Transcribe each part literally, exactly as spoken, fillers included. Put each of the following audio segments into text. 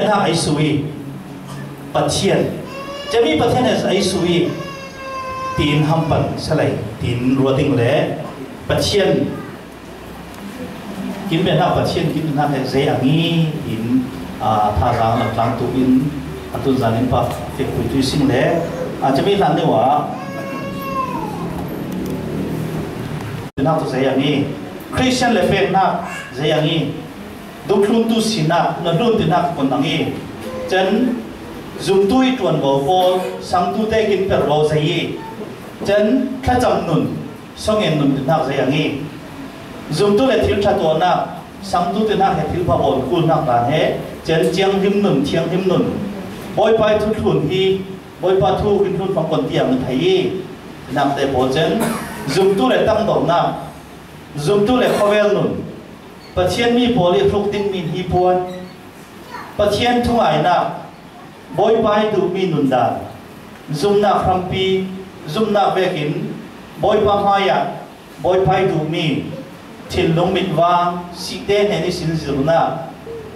Hna ai sui Pathian. Cemi Pathian he ai sui tin hampan salai tin ruating le Pathian kin bia hna Pathian kin hna he zei a ngi in, ah, thazang lam tlang tu in a tun zan in pa fek pui tui sing le, ah, cemi hlan deuh ah hna tu zei a ngi, Christian le pek hna zei a ngi. Dungthluntu sinak, na hlun tinak kon ang i. Cun zumtu i ṭuanvo pawl, sangtu te kin pervo zei i. Cun thlacam nun, songen nun tinak zei ang i. Zumtu le thil ṭha tuahnak, sangtu tinak he thil phabawn kulnak dan he, cun cianghlim nun, thianghlim nun. Bawipa i thuthlun hi, Bawipa thu kin hlun fang kon tiang thei i. Tinak te pawl cun, zumtu le tangdornak, zumtu le khuavel nun, Pathian mi pawl i hruk dingmi hnipuan, Pathian thungainak, Bawipa i duhmi nundan, zumnak hrampi, zumnak vekin Bawipa hmaiah Bawipa i duhmi thinlung mitvang, sihte hnen i sinzirnak,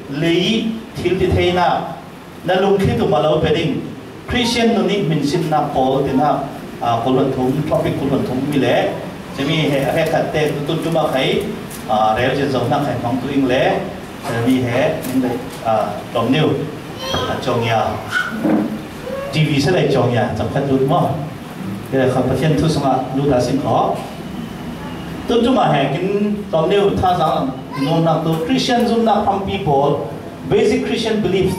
lei thil ti theinak, na lungthli tum a lo pe ding, Christian nun i hminsinnak pawl tinak, ah, kul hluan thum, topic kul hluan thum mi le, cemi he a hrekkhat te tu tun tum a khai, ah, rel zia zohnak khai hmang tu ing le, cemi he ning le, ah, tlawm niu, ah, cawng ya, T V se lai cawng ya, cam khat lut maw? Ke kha Pathian thu sungah lut a sin kho. Tun tum a he kin tlawm niu thazang nuamnak tu Christian zumnak hrampi pawl, basic Christian beliefs,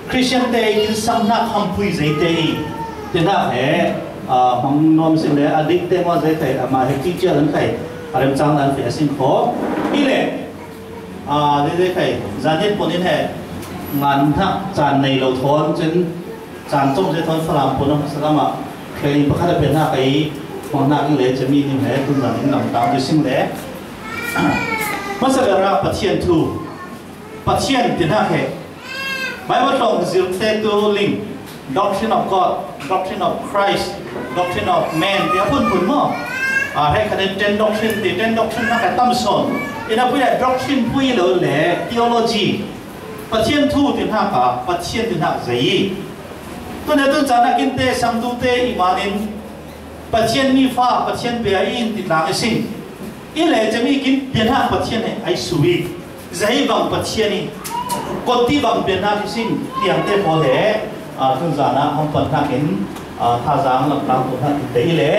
Christian te i kin sanghnak hampui zeite i tinak he, ah, hmang nuam sin le a dik te maw zei khai, amah he teacher an khai, a remcang an feh a sin kho. I le, ah, zei zei khai, zaniat pon in he ngan hnak caan nei lo thawn cun caan com zei thawn Falam pon a hmasa lam ah training pakhat a pe hna kai hmang hnak in le cemi ning he tun zan in lam tang tu sing le. Hmasa le ra Pathian thu, Pathian ti hna he Bible tlawng zirte tu ling, Doctrine of God, Doctrine of Christ, Doctrine of Man, tiah phunphun maw? Ah, he khan in ten doctrine ti, ten doctrine nak a tam sawn. Ina pui le doctrine pui lo le theology. Pathian thu ti hna ka, Pathian ti hna zei. Tun he tun caan a kin te sang tu te i man in Pathian mi fa, Pathian bia in ti tlang i sin. I le cemi kin bianak Pathian he ai sui. Zei bang Pathian i, kawtti bang bianak i sin, tiang te pawl he, aa, tun zan ah hong pan hnakin, aa, thazang lam tlang tu hnakin te i le.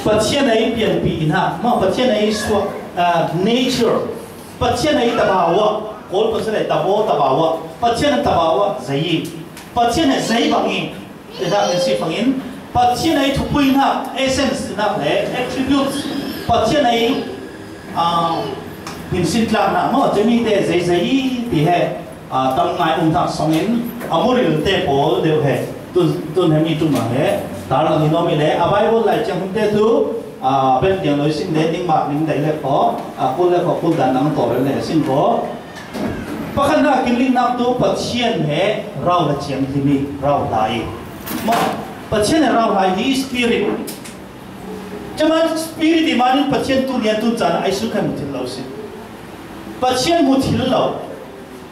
Pathian ei pianpi i hna, ma Pathian ei suak, aa, nature, Pathian ei tabau ah, Kawl Pathian ei tabo tabau ah, Pathian tabau ah zei i, Pathian he zei bang i, Tinak in si fangin, Pathian ei thupui hna, essence tinak le attributes, Pathian ei, aa, hminsin tlak hna maw, cemi te zeizei ti he, aa, tam ngai um hnak songin, a muril te pawl deuh he, tun, tun he mi tum ah he, tar lang i nuam i le, a Bible Lai Thianghlim te tu, aa, bel tiang lo i sin le, ningmah ning dai le kho, a kul le kho, kul dan ang tawh le le sin kho. Pakhatnak kin linnak tu Pathian he rauhla thianghlim i rauhla i. Ma, Pathian he rauhla hi spirit. Cama spirit i manin Pathian tu lian tu caan ai su khan mu thil lo si. Pathian mu thil lo.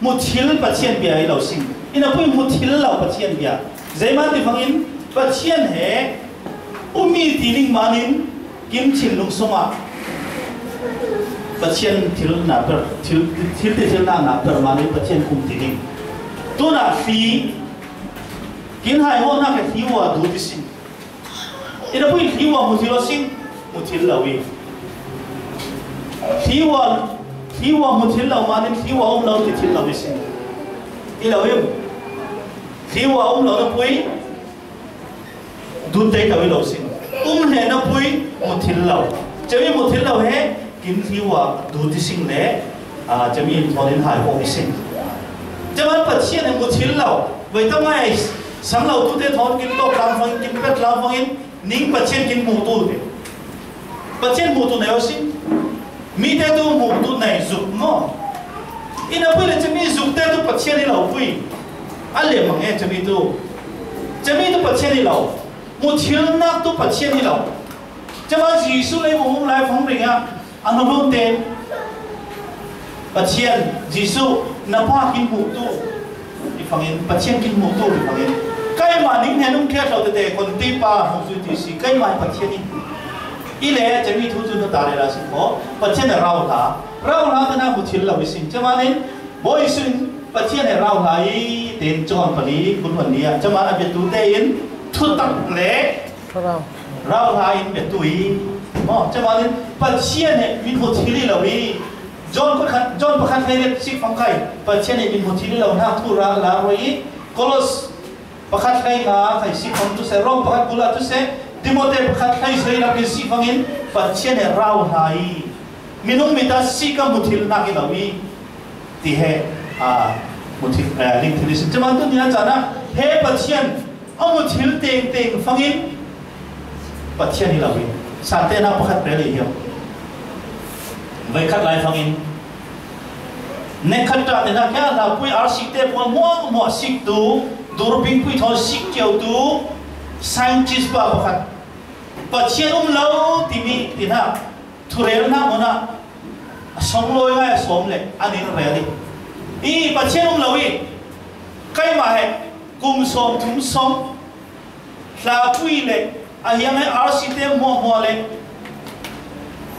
Mu thil Pathian bia i lo si. Ina pui mu thil lo Pathian bia. Zeima ti fangin Pathian he ummi ti ning manin kin thinlung sungah Pathian thil na per, thil, thil ti thil na na per manin Pathian kum ti ning. Tuna hli, kin hai ho na ka hli wa du ti sin. Ina pui hli wa mu thil lo sin, mu thil lo i. Hli wa, hli wa mu thil lo manin hli wa um lo ti thil lo i sin. I lo i. Hli wa um lo na pui, Dun te kau i lo sin. Um he na pui, mu thil lo. Cemi mu thil lo he, kin hli wa du ti sing le, aa, cemi thawn in hai ho i sin. Cama Pathian he mu thil lo. Vai ta mai, sang lo tu te thawn kin tawk tlang fangin, kin pet tlang fangin, ning Pathian kin mu tu te. Pathian mu tu na yo sin. Mi te tu mu tu na i zuk maw. Ina pui le cemi zuk te tu Pathian i lo pui. A le mang e cemi tu. Cemi tu Pathian i lo. Mu thilnak tu Pathian i lo. Cama Jesuh lei um lai fang ring ah. A nu te. Pathian, Jesuh, na pa kin hmuh tu, ti fangin, Pathian kin hmuh tu, ti fangin. Keimah ning hnen um khia tlo tete, kon ti pa hmuh tu ti si, keimah hi Pathian in. I le, cemi thu tu na ta le la si ko, Pathian a rau hla. Rau hla te na mu thil lo i sin. Cemanin, Bawi Jesuh in, Pathian a rau hla i, ten John pali, kun hon lia. Ceman a bia tu te in, thu tak le, Rau. Rau hla in bia tu i. Mo, cemanin, Pathian he, min hu thil i lo i. John pakhat, John pakhat hlei le sik fang khai, Pathian he min mu thil lo na thu ra la roi i, Kolos pakhat hlei nga khai sik fang tu se, Rom pakhat bula tu se, Timote pakhat hlei sei la min sik fangin, Pathian he rau hla i. Minung mita sik a mu thil nak i lo i. Ti he, a, mu thil, eh, ling thil i sin. Ceman tu nia cana, he Pathian, a mu thil teng teng fangin, Pathian hi lo hi. Sate na pakhat rel hi hiam. Vai khat lai fangin. Nek khat ta te na kia la pui ar sik te puan muak muak sik tu, durbin pui thon sik kiau tu, scientist pa pakhat. Pathian um lo ti mi, ti na, thurel na mona, a song loi ngai a som le, an in rel hi. I Pathian um lo i, keimah he, kum som thum som, Hlapui le, a hiang he R C te muahmuah le,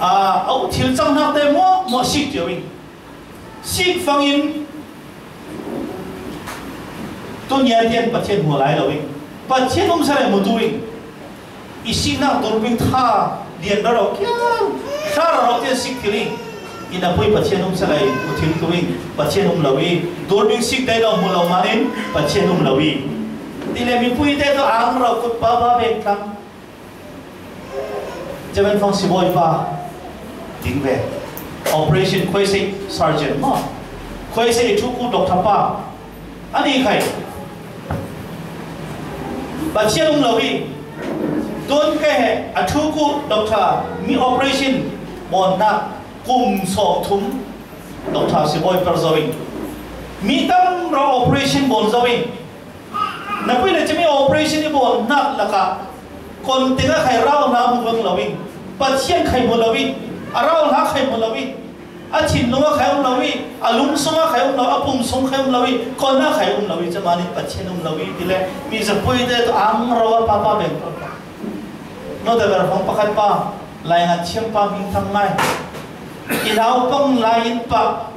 a, a u thil chang hnak te muahmuah sik cio in. Sik fangin, tunia tian Pathian hmuh lai lo in. Pathian um sa le mutu in. I siknak durbing tha, lian raro kiang, thla raro tian sik thil in. I na pui Pathian um sa le, u thil tu in, Pathian um lo i, durbing sik dai lo mu lo manin, Pathian um lo i. Ti le mipui te tu ang rau kut pa pa bek tlang. Cemen fang sibawi pa ding ve. Operation khuaisei surgeon ma. Khuaisei thuku doctor pa. Ani khai. Pathian um lo i. Tun ke he a thuku doctor mi operation mon na kum sawm thum doctor sibawi per zo in. Mi tam rau operation bon zo in. Na pui le cemi operation i bawl nak laka kon tenga khai rau hla mu vang lo in, Pathian khai mu lo in, a rau hla khai mu lo in, a thinlung a khai um lo in, a lungsung a khai um lo, a pum sung khai um lo in, kon a khai um lo in, cemani Pathian um lo in, ti le mi zapui te tu ang rau a papa beng. No da ber hong pakhat pa, lai ngat thiam pa ming thang ngai. I naupang lai in pa,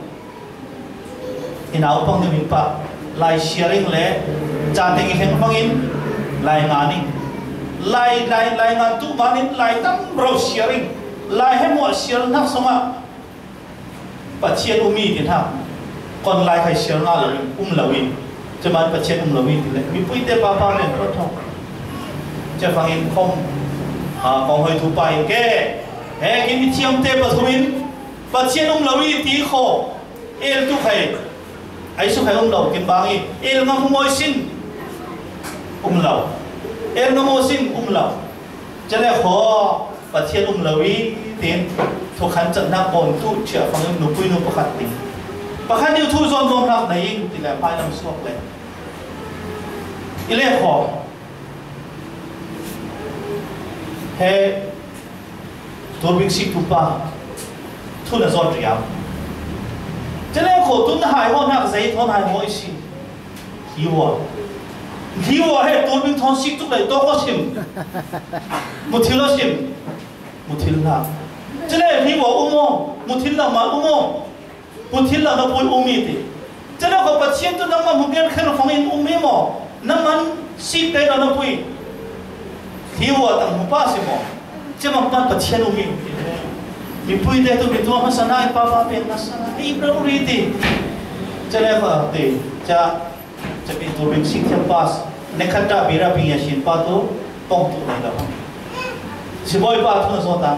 I naupang deuh in pah, lai sharing le ca teng i hleng bangin lai ngan in. Lai, lai, lai ngan tu manin lai tam ro sharing. Lai he muah share nak songah Pathian um i ti hna. Kon lai khai share nga lo in, um lo in. Ceman Pathian um lo in ti le. Mipui te papa men ko thong. Cefangin khong, a, kong hoi thu pa in ke. He, kin i thiam te pathum in. Pathian um lo in ti kho. El tu khai, ai su khai um lo, kin bang i, el ngam mawi sin, um lo. El ngam mawi sin, um lo. Cale kho, Pathian um lo i, tin, thu khan chan nak bon tu, chia fang nupui nu pakhat tin. Pakhat ni thu zon zon nak na in, ti le, pai lam suak le. I le kho. He, Turbing sik tu pa, thu na zon riam. Cale kho tu na hai ho nak zei thon hai ho i si. Hiwa. Hiwa he turbing thon sik tu lai to ko sim. Muthil lo sim. Muthil na. Cale hiwa umo. Muthil na ma umo. Pu thil lo na pui um i ti. Cale ko Pathian tu nangmah hmu bel khen fangin um i maw? Nangman sik dai lo na pui. Hi ua tang hmu pa si maw? Cemang pan Pathian um i. Mipui te tu mi tuah hmasa na i pa pa pen hmasa na i bro ri ti. Cale ko ti. Ca Capi turbing sik thiam pas, nekhat ta bira ping ya sin pa tu, pong tu nai lo. Sibawi pa tu na zota,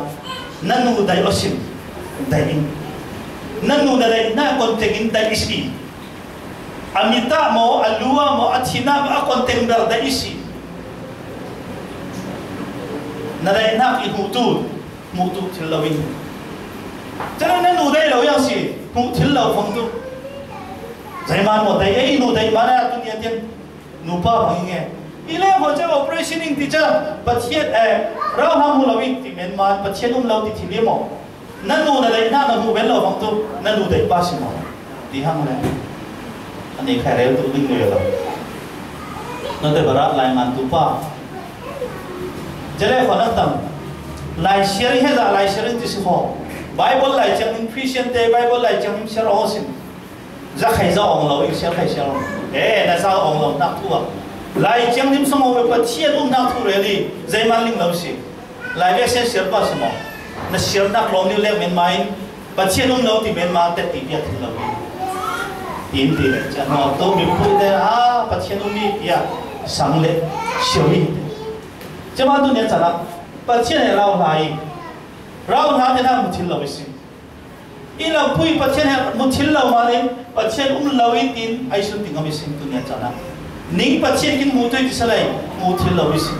na nu dai osim, dai in. Na nu na dai na kon teng in dai isi. A mita mo, a lua mo, a thina mo, a kon teng ber dai isi. Na dai nak i hmuh tu, hmuh tu thil lo in. Cana na nu dai lo yang si, hmuh thil lo fong tu. Zeiman maw dai ei nu dai man a tu nia tian nupa bang nge. I le ho che operation ing ti cha Pathian eh rau ham hu lo i ti men man Pathian um lo ti thil i maw. Na nu na deih hna na hmuh ven lo bang tu, na nu deih pa si maw? Ti hang le. A nei khai rel tu ding ve lo. Note Barat lai ngan tu pa. Jale kho nak tam. Lai sharing he za lai sharing ti si kho. Bible lai chang in Christian te Bible lai chang in share ho sin. Za khai za ong lo, i share khai share ong. Eh, na za ong lo nak thu a. Lai chang nim song ong Pathian um nak thu reli. Zai man ling lo si. Lai ve sen share pa si maw. Na share nak long ni lek men mai. Pathian um lo ti men ma te ti piak thin lo. Tin ti le. Cha no to mi pui te a Pathian um ni pia. Sang le. Share ni. Cha ma tu nen cha na. Pathian he rau lai. Rau lai te na mu thil lo si. I lampui Pathian he mu thil lo manin, Pathian um lo i tin, ai sun ting a mi sin tu nia chana. Ning Pathian kin mu tui ti salai, mu thil lo i sin.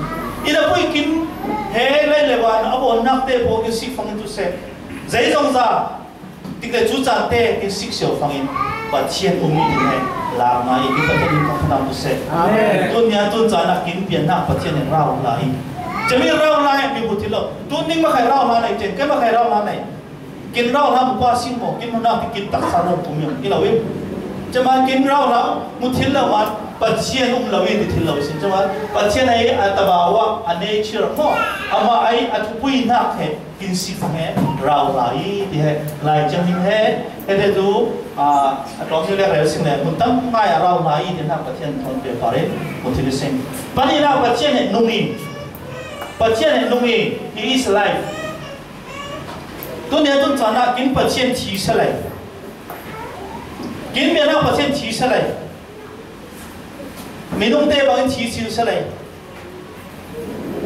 I lampui kin he lai le van, a bon nak te po kin sik fang tu se. Zai zong za, tik le chu chan te kin sik sio fangin, Pathian um i tin he, la ngai i kin Pathian in fang fang tu se. Amen. Tu nia tu chana kin pian nak Pathian in rau lai. Chami rau lai, mi mu thil lo. Tu ning ma khai rau lai, chen ke ma khai rau lai. Kin rau hla mu pa sing maw, kin mu nak ti kin taksa lo kum yong, i lo in. Chama kin rau hla, mu thil lo man, Pathian um lo in ti thil lo sin chama. Pathian ai a tabawa, a nature maw, ama ai a thupui nak he, kin si fang he, rau hla i ti he, lai chang hing he, he te tu, a, a tawng ni le rel sing le, mun tam ngai a rau hla i ti nak Pathian thon pe parin, mu thil sing. Pani na Pathian he nung i, Pathian he nung i, he is life. Tunia tun chana kin Pathian thi salai. Kin biana Pathian thi salai. Minung te bangin thi sil salai.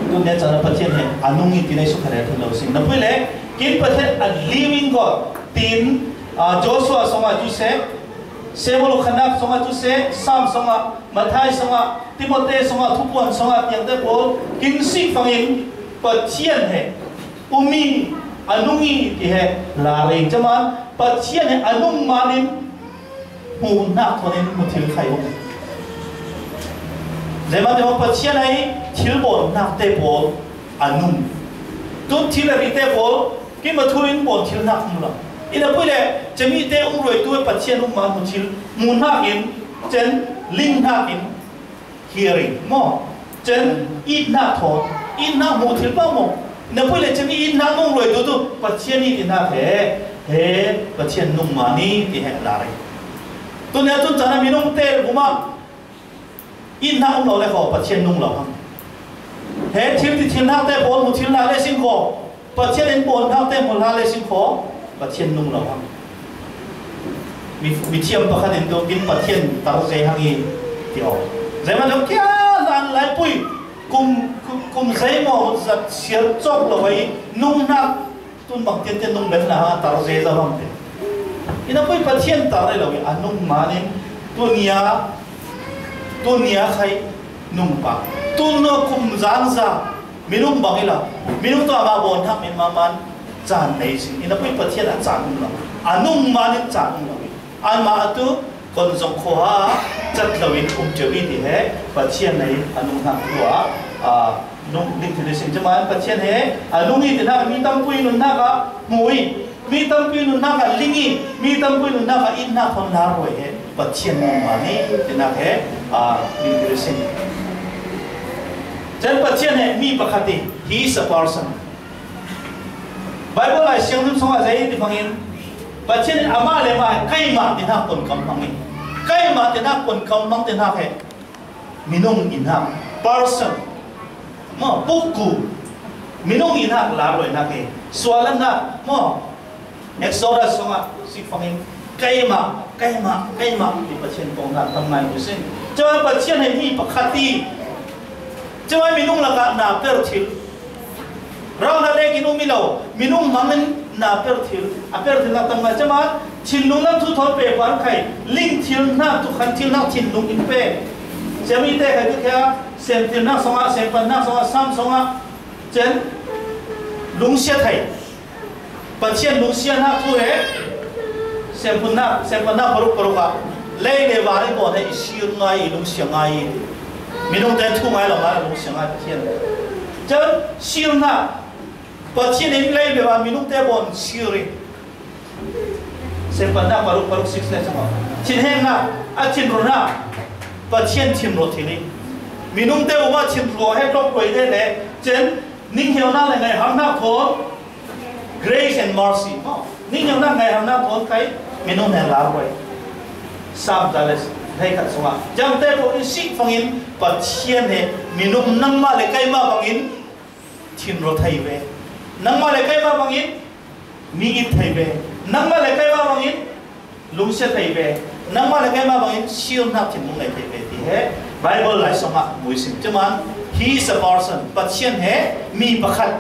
Tunia chana Pathian he anung i tinai su khare thun lo sing. Na pui le kin Pathian a living God tin, ah, Joshua songa tu se, Samuel khanak songa tu se, Sam songa, Mathai songa, Timothy songa, Thupuan songa tiang te Paul kin si fangin Pathian he. Umi, anungi ti he la reng caman, Pathian he anung manin, hmuh nak thonin mu thil khai um. Zeman te Pathian ai thil bon nak te pawl anung. Tun thil a ri te pawl, ki ma thu in bon thil nak um lo. Ina pui le, cemi te um roi tu Pathian um man mu thil, mu nak in, cen ling nak in, hearing maw? Cen itna thawn, itna hmuh thil pah maw? Na pui le cen itna nung ruai tu tu, Pathian itna he, he, Pathian nung mani ti he la rei. Tun he tun cana minung te buma itna um lo le kho, Pathian nung lo hang. He thil ti thil nak te pawl hmuh thil nak le sin kho. Pathian in pawn hnak te hmul hna le sin kho, Pathian nung lo hang. Mi, mithiam pakhat in tu kin Pathian tar zei hang i ti aw. Zeman lo kia nan laipui kum, kum, kum zei maw zat siar cawk lo ai nung hnak tun bang tian tian nung bel na hang tar zei zo hang te. Ina pui Pathian tar rei lo i a nung manin tunia, tunia khai nung pa. Tun no kum zang za minung bang ila. Minung tu ama bon hak min maman chan nei sin. Ina pui Pathian a chan um lo. A nung manin chan um lo. Anma atu kon zong kho ha chat lo in um teu i ti he Pathian nei a nung hak tua a nung dik tu sin. Cuma Pathian he a nung i ti hak mi tam pui nun hak a mui. Mi tampi nunnak ah ling i, mi tampi nunnak ah itnak hon la ruai he, Pathian nungma ni tinak he, a, min kiri sin. Cun Pathian he mi pakhat i, he is a person. Bible lai siangtho sungah zei ti bangin, Pathian in amah le amah he keimah tinak pun kam hmang i. Keimah tinak pun kam hmang tinak he, minung in hak, person, maw, pukku, minung in hak, la ruai nak e, sual an hak, maw, Exodus sungah, sifangin, keimah, keimah, keimah, ti Pathian kong hak tam ngai tu sin. Cuma Pathian he mi pakhat i, cuma minung lakah na per thil, Rauhnak lek in um i lo, minung hmang in na per thil, a per thil nak tam ngai cema, thinlung lam thu thawn pe pan khai, ling thil hnak, tukhan thil hnak thinlung in pe. Cemi te khai tu khia, sem thil hnak songah, sem pan hnak songah, sam songah, cen, lungsia thei. Pathian lungsia hnak thu he, sem pun hnak, sem pan hnak paruk paruk ah, lei le van i bawn he i sir ngai, i lungsia ngai i. Minung te thu ngai lo ngai, lungsia ngai Pathian. Cen, sir hnak, Pathian in lei bia minungte bawn sir i, Sepatna paruk paruk six le chang a, thinhengna, a thinrawhna, Pathian thinrawh thil i, minungte uma thinrawh he tlok kuai de le, chen ningheuna le ngaiharna thawn, grace and mercy maw, ningheuna ngaiharna thawn khai minung hen lar kuai. Sam ta le hei khat sunga jangte ko i sik fangin Pathian he minung nangma le kaima bangin thinrawh thei ve. Nangma le kaima bangin mi it thei ve. Nangma le kaima bangin lungsia thei ve. Nangma le kaima bangin sirna thinlung nei thei ve ti he Bible lai song a muisim. Cuman, he is a person. Pathian he mi pakhat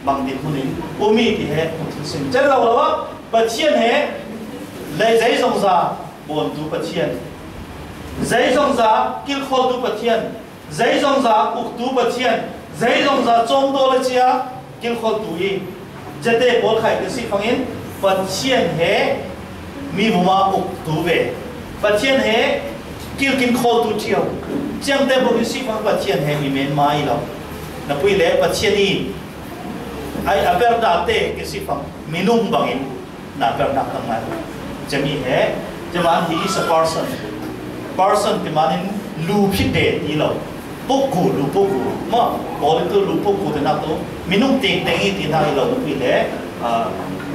bang din hunin umi ti he muisim. Chen lo lo a, Pathian he le zei zong za bawn tu Pathian. Zei zong za kilkhawl tu Pathian. Zeizongza uktu Pathian, zeizongza cawmdaw le cia kilkholtu i, cete pawl khai ka si fangin Pathian he mi vuma uktu ve. Pathian he kilkin kholtu cio. Ciangte bawk i si fang Pathian he mi men mai lo. Na pui le Pathian i ai a berdate ka si fang minung bangin na pernak tang ngai. Cemi he, cema he is a person. Person ti manin lu phit de ti lo. Pukku, lu pukku. Ma, poli tu lu pukku te nak tu. Minung ting ting i ti nak i lo tu pi le. Ah,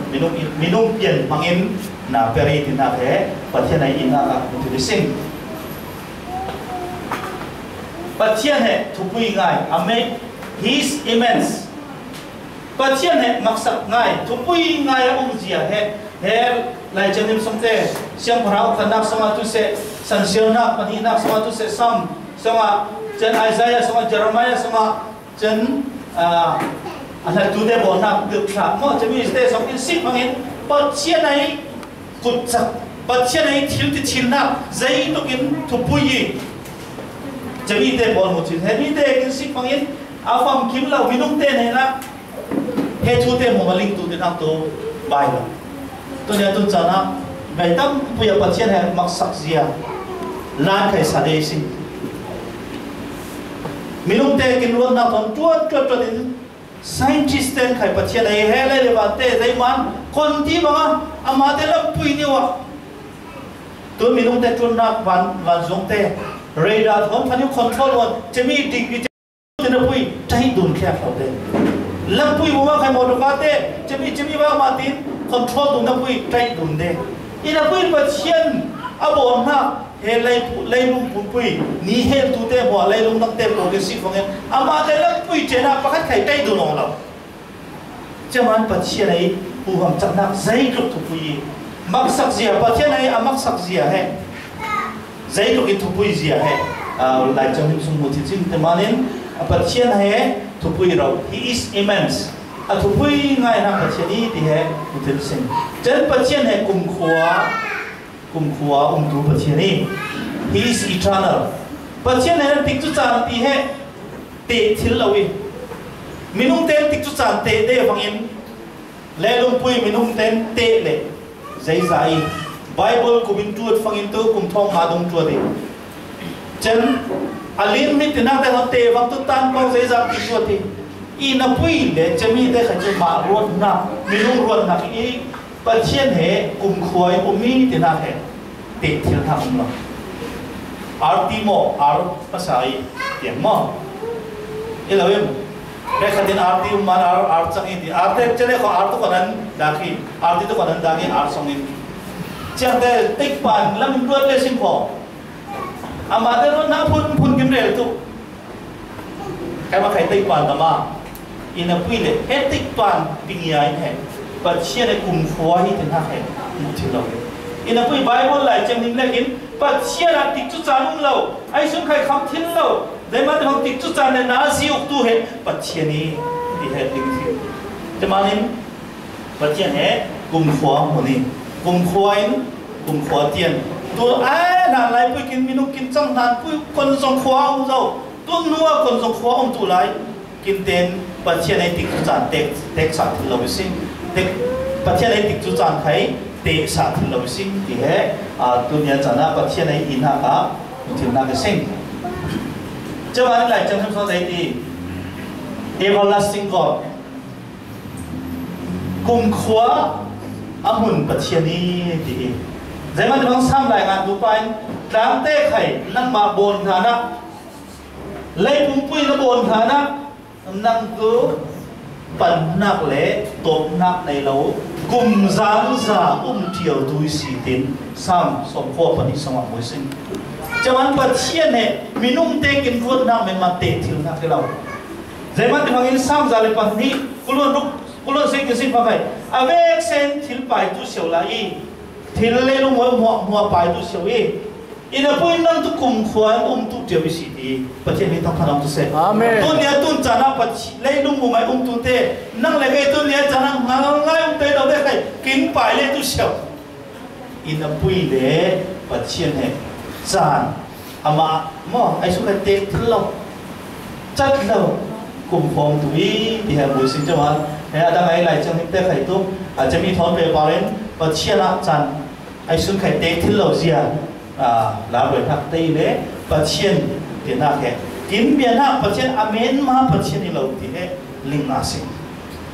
minung, minung pian mangin na peri ti nak he. Pathian ai i nak a tu di sing. Pathian he thupui ngai. Ame, he is immense. Pathian he maksak ngai, thupui ngai a um zia he, he Lai Ciangin songte, Siangpahrang khatnak songah tu se, Sansialnak pahnihnak songah tu se, Sam songah, cen Isaiah songah, Jeremiah songah, cen, ah, a hlatute bawlnak bilthlah maw, cemi te song in sik hmangin, Pathian ai kutsak, Pathian ai thil ti thilnak, zei tukin thupui i, cemi te bawl mu cin, he mi te kin sik hmangin, a famkim lo, minung te hnenah, he thute hmuh a lingtu te nak tu bai lo. Tunia tun cana bai tam pui a Pathian he maksak zia lan khai sa dei si. Minung te kin ruat nak ton tuat tuat tuat in scientist ten khai Pathian a he lai le van te zei man kon ti banga ama te lam pui ni wa. Tun minung te tun nak van van zong te radar hon phani control wan cemi degree Tina pui, tai dun khia khau de. Lam pui bu ma khai motor ka te, cemi cemi ba ma tin, control dun na pui, tai dun de. Ina pui Pathian a bawn hna, he lai, lai lung pun pui, ni hel tu te hmua, lai lung dang te pawh ke si fong e. Ama te lam pui cena pakhat khai tai dun ong lo. Ceman Pathian ei huham caknak zeitluk thupui i maksak zia, Pathian ei a maksak zia he zeitluk i thupui zia he, ah, Lai Ciangin sung mu thil cing te manin, ah, Pathian he thupui ro, he is immense. A thupui ngaihna Pathian i ti he mu thil sing. Cen Pathian he kumkhua kumkhua umtu Pathian i, he is eternal. Pathian he tikcu caan ti he teh thil lo i, minung ten tikcu caan teh de fangin, leilungpui minung ten teh le zeiza i, Bible kum in tuat fangin tu kum thawng nga dong tuat i, cen a lim mi tinak te hon teh fang tu tan pau zeiza ti tuat i, i na pui le cemi te kha cu mah ruatnak, minung ruatnak i, Pathian he kumkhua in um i tinak he teh thil hna um lo. Arti maw, ar hmasa i tiang maw? I lo im. Pekhat in arti um man ar, ar cang i ti. Ar te cele kho ar tu konan dak i. Arti tu konan dak i ar song in. Ciang te tik pan lam in ruat le sim kho. Ama te ruat na phun phun kim rel tu. Kei ma khai tei pan tama. Ina pui le, he tik pan pingia in he. Pathian e kumkhua hi tin ha he. Mu thil lo he. Ina pui Bible lai cem ning le kin, Pathian a tik cu caan um lo. Ai sun khai kham thil lo. Dei ma te hong tik cu caan le na zi uk tu he. Pathian i, i he ding thil. Te manin, Pathian he kumkhua hmun i, kumkhua in, kumkhua tian. Tu ai hlan lai pui kin minung kin cang hlan pui kon zong khua um zo. Tu nua kon zong khua um tu lai. Kin ten Pathian ei tik cu caan tek, tek sa thil lo i sing. Tek, Pathian ei tik cu caan khai tek sa thil lo i sing. Ti he, a, tu nia caan a Pathian ei i hna ka, thil hna ka sing. Cuma lai cang sam sa dei ti. Everlasting God. Kumkhua a hmun Pathian hi ti hi. Zeimah tivang Sam laingantupa in, tlangte khai nangmah bawn hlanah, lei pumpui na bawn hlanah, nang tu panhnak le tawpnak nei lo, kum zangza um ṭialtu i si, tiin Sam sawmkua pahnih sungah hmuh i si. Cuman Pathian he minungte kin ruatnak menmah tehthilnak hi lo. Zeimah tivangin Sam za le pahnih, kuluan ruk, kuluan sik kin sik pha khai, a veksen thil paitu siau lai i, thil leilung hmuah hmuah paitu siau i, i na pui nang tu kumkhua in umtu ṭiau i si, ti Pathian min thangpha nang tu seh. Amen. Tunia tun cana Pathian leilung mumai umtute, nang le kei tunia cana ngal ngai umte lo te khai, kin pai le tu siau. I na pui le Pathian he caan amah maw, ai sukha tehthil lo, cat lo, kumkhua umtu i ti he hmuh i si. Cuman he a dang ai Lai Thianghlim te khai tu, a cemi thawn pehpar in Pathian ah caan ai sun khai tehthil lo zia, aa, lam ruai hnak te i le Pathian tinak he kin bianak Pathian a menmah Pathian hi lo ti he ling a si.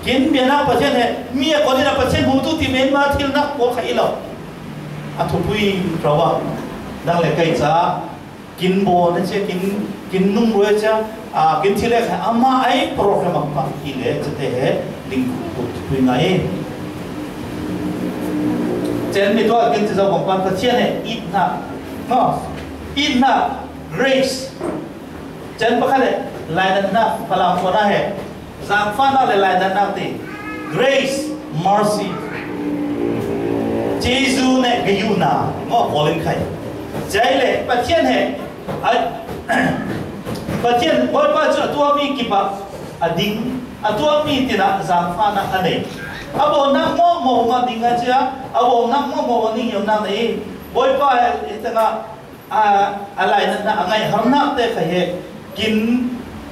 Kin bianak Pathian he mi a kon in a Pathian hmutu ti menmah thilnak pawl kha i lo. A thupui rau a, nang le kei ca kin bawn a cia, kin, kin nung ruai a cia, aa, kin thil le kha amah ai program a pah hi le cate he ling kut thupui ngai i. Cen mi tuah kin ci zo kong pan Pathian he itnak, no, itnak, grace. Cen pakhat le lainatnak, Falam khua na he zangfahnak le lainatnak ti, grace, mercy. Jesu ne gayuna maw Paul in khai. Cai le Pathian he, a, Pathian Bawipa cu a tuahmi kip ah a ding, a tuahmi tinah zangfahnak a nei. A bawmnak mawhmawh um a ding a cia, a bawmnak mawhmawh a ning hiamnak nei. Bawipa he, he tengah a, a lainatnak, a ngaihharnak te kha he kin,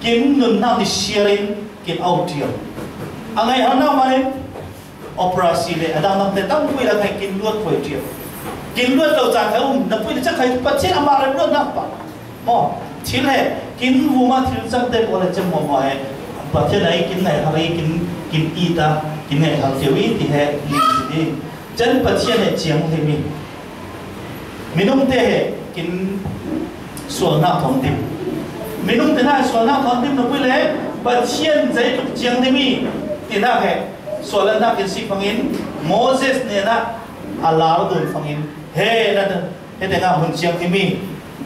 kin nunnak ni siar in kin au ṭial. A ngaihharnak man in operasi le a dangdang te tampi a khai kin luat poi ṭial. Kin luat lo caan khai um, na pui le cak khai Pathian amah rem luatnak pa. Maw, thil he kin vuma thil cang te pawl he cem mawhmawh he Pathian ai kin ngaihhar i kin, kin it a, kin ngaihhar cio i ti he ning si ding. Cen Pathian he ciang hlim i. Minung te he kin sualnak thawng dim. Minung te hna sualnak thawng dim na pui le Pathian zeitluk ciang dim i tinak he sualnak in si fangin Moses hnenah a lar dun fangin he na he te hna hun ciang dim i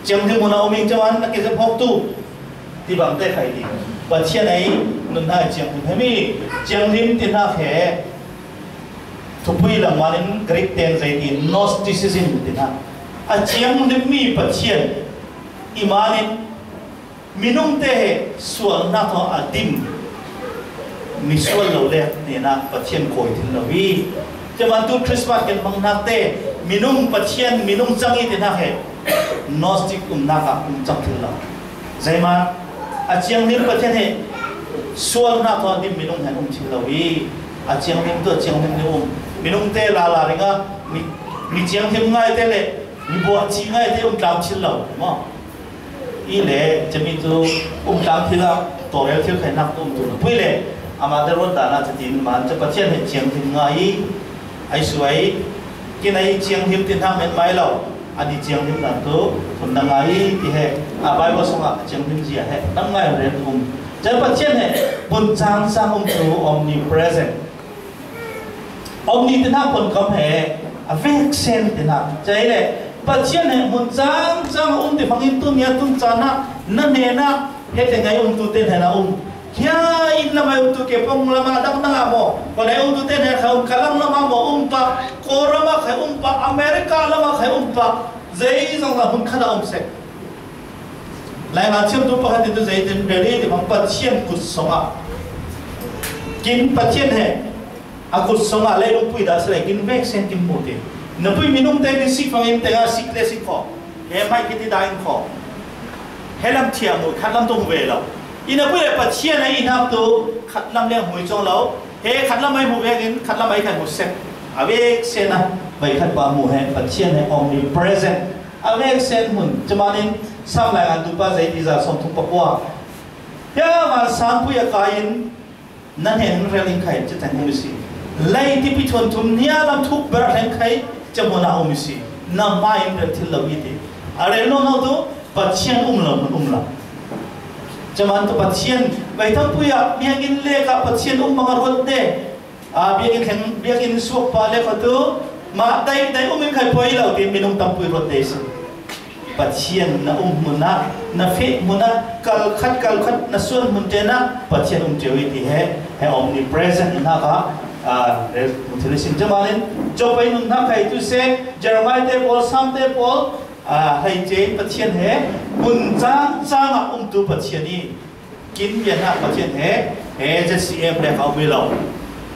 ciang dim hun a um i cawan na ke zep hawk tu ti bang te khai ding. Pathian ei nun hna ciang dim he mi ciang dim tinak he Thupui lam manin Greek ten zei ti Gnosticism ti hna. A ciang limmi Pathian i manin minung te he sualnak thaw a dim, misual lo le hnenah Pathian kawi thil lo i. Cuman tu Christmas kan hmang hnak te minung Pathian minung cang i ti hna he Gnostic umnak ah um cang thil lo. Zeimah a ciang lim Pathian he sualnak thaw a dim minung he um thil lo i, a ciang lim tu a ciang lim nih um. Minung te lala ringah mi, mi ciang lim ngai te le mi buah ci ngai te um tlam thil lo maw? I le cemi tu um tlam thil ah tawrel thil khainak tu um tu na pui le amah te ruat dan ah catin man ca Pathian he ciang lim ngai i, ai suai, kin ai ciang him tin hang men mai lo. Ani ciang him dan tu hun na ngai ti he, a Bible sung ah ciang him zia he na ngai rel um. Cai Pathian he bun cang cang um tu omnipresent. Omni tin hang pon kam he a veksen tin hang. Cai le Pathian he bun cang cang um ti fangin tu nia tun cana na hnena he te ngai um tu te hnena um. Hia inn lamah umtu ke pong lamah dang dang ah maw? Khuanei umtu te hna kha um, Kalang lamah maw um pah, Kawlram ah kha um pah, America lamah kha um pah, zei zong ah hun khat ah um sek. Lainga thiamtu pakhat in tu zei tin rel i ti bang Pathian kut song ah. Kin Pathian he a kut song ah leilung pui dah si le kin vek sen kin hmu ti. Na pui minung te kin sik fangin tengah sik le sik kho. He mai kiti dah in kho. He lam thiam mu khat lam tung ve lo. I na pui le Pathian a i hnak tu khat lam le hmui cong lo. He khat lam ai hmu vekin khat lam ai khat hmu sek. A vek sen a vai khat pa hmu he Pathian he omnipresent. A vek sen hmun. Cumanin Sam lai ngan tu pa zei ti za sawm thum pakua. Ya man sang pui a kai in na hnen in rel in khai citeng um si. Lei tipi thuan thum nia lam thuk ber hleng khai, ca hmun ah um i si. Na hmai in rel thil lo i ti. A rel nawn lo tu, Pathian um lo, hmun um lo. Ca man tu Pathian, vai thampui ah, biakinn lek ah Pathian um bang a ruat te. A, biakinn thleng, biakinn suak pa le kha tu, mah dai, dai um in khai poi lo, ti minung tampui ruat dei si. Pathian na um hmun ah, na feh hmun ah, kal khat, kal khat na suan hmun te na, Pathian um ṭeu i ti he, he omnipresent na ka, a, rel hmun thil i sim ṭha manin, Job pai nun hna khai tu se, Jeremiah te pawl, Sam te pawl, a, hei ce Pathian he, hmun cang cang ah um tu Pathian i, Kin bianak Pathian he, he Z C F le kha um i lo.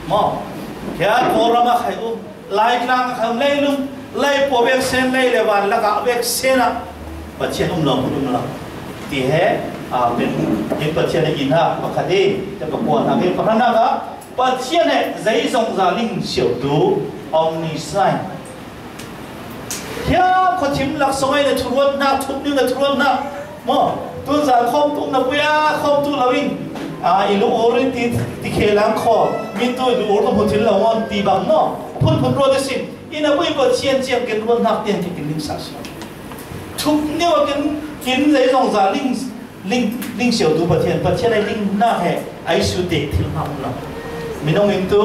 Maw? Khia Kawlram a khai um, Laitlang a khai um, leilung, lei pua vek sen, lei le van lak ah vek sen ah Pathian um lo, um lo. Ti he, a, pen, in Pathian he in ha, pakhat i, te pakua hna ke, pakhat hna ka, Pathian he zeizong za ling siau tu, omniscient. Hia khuathim laksawng ai le thuruat hna, thuk ning le thuruat hna. Maw, tun zan khawm tung na pui a, khawm tu lo in. A, i lu ur in ti, ti khe lang khaw. Min tu i lu ur tu hmu thil lo maw, ti bang maw. Phun phun ruat i sin. I na pui Pathian ciang kin ruat hnak tiang ki kin ling sa si. Thuk ning a kin, kin zeizong za ling, ling, ling siau tu Pathian. Pathian ai ling hna he, ai su te thil hna um lo. Minung in tu,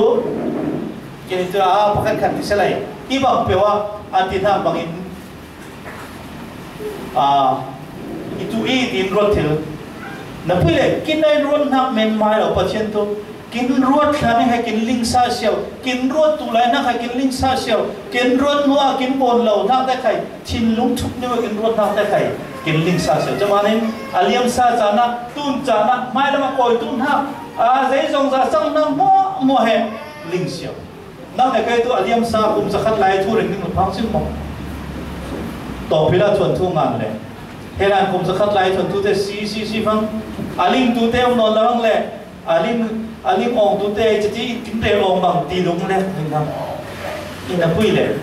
Kei tu a pakhat khat ti selai. I bang peuh a, a ti hna bangin, a, i tu i tin ruat thil. Na pui le, kin ai ruat hnak men mai lo Pathian tu. Kin ruat thla ni hai kin ling sa siau. Kin ruat tu lai hnak hai kin ling sa siau. Kin ruat hnu a kin bawn lo hnak te khai. Thinlung thuk ni kin ruat hnak te khai. Kin ling sa siau. Camanin, a liam sa cana, tun cana, mai lama koi tu hnak. A, zeizong za sang hnak hmuah hmuah he ling siau. Nang le kei tu a liam sa kum zakhat lai thu ring ding phang sin maw. Tawpi la thuan thu ngan le. Helan kum zakhat lai thuan thu te si, si, si phang. A ling tu te um nawn la phang le. A ling, a ling awng tu te, ci ci kin rel awng bang ti lung le. Ina pui le.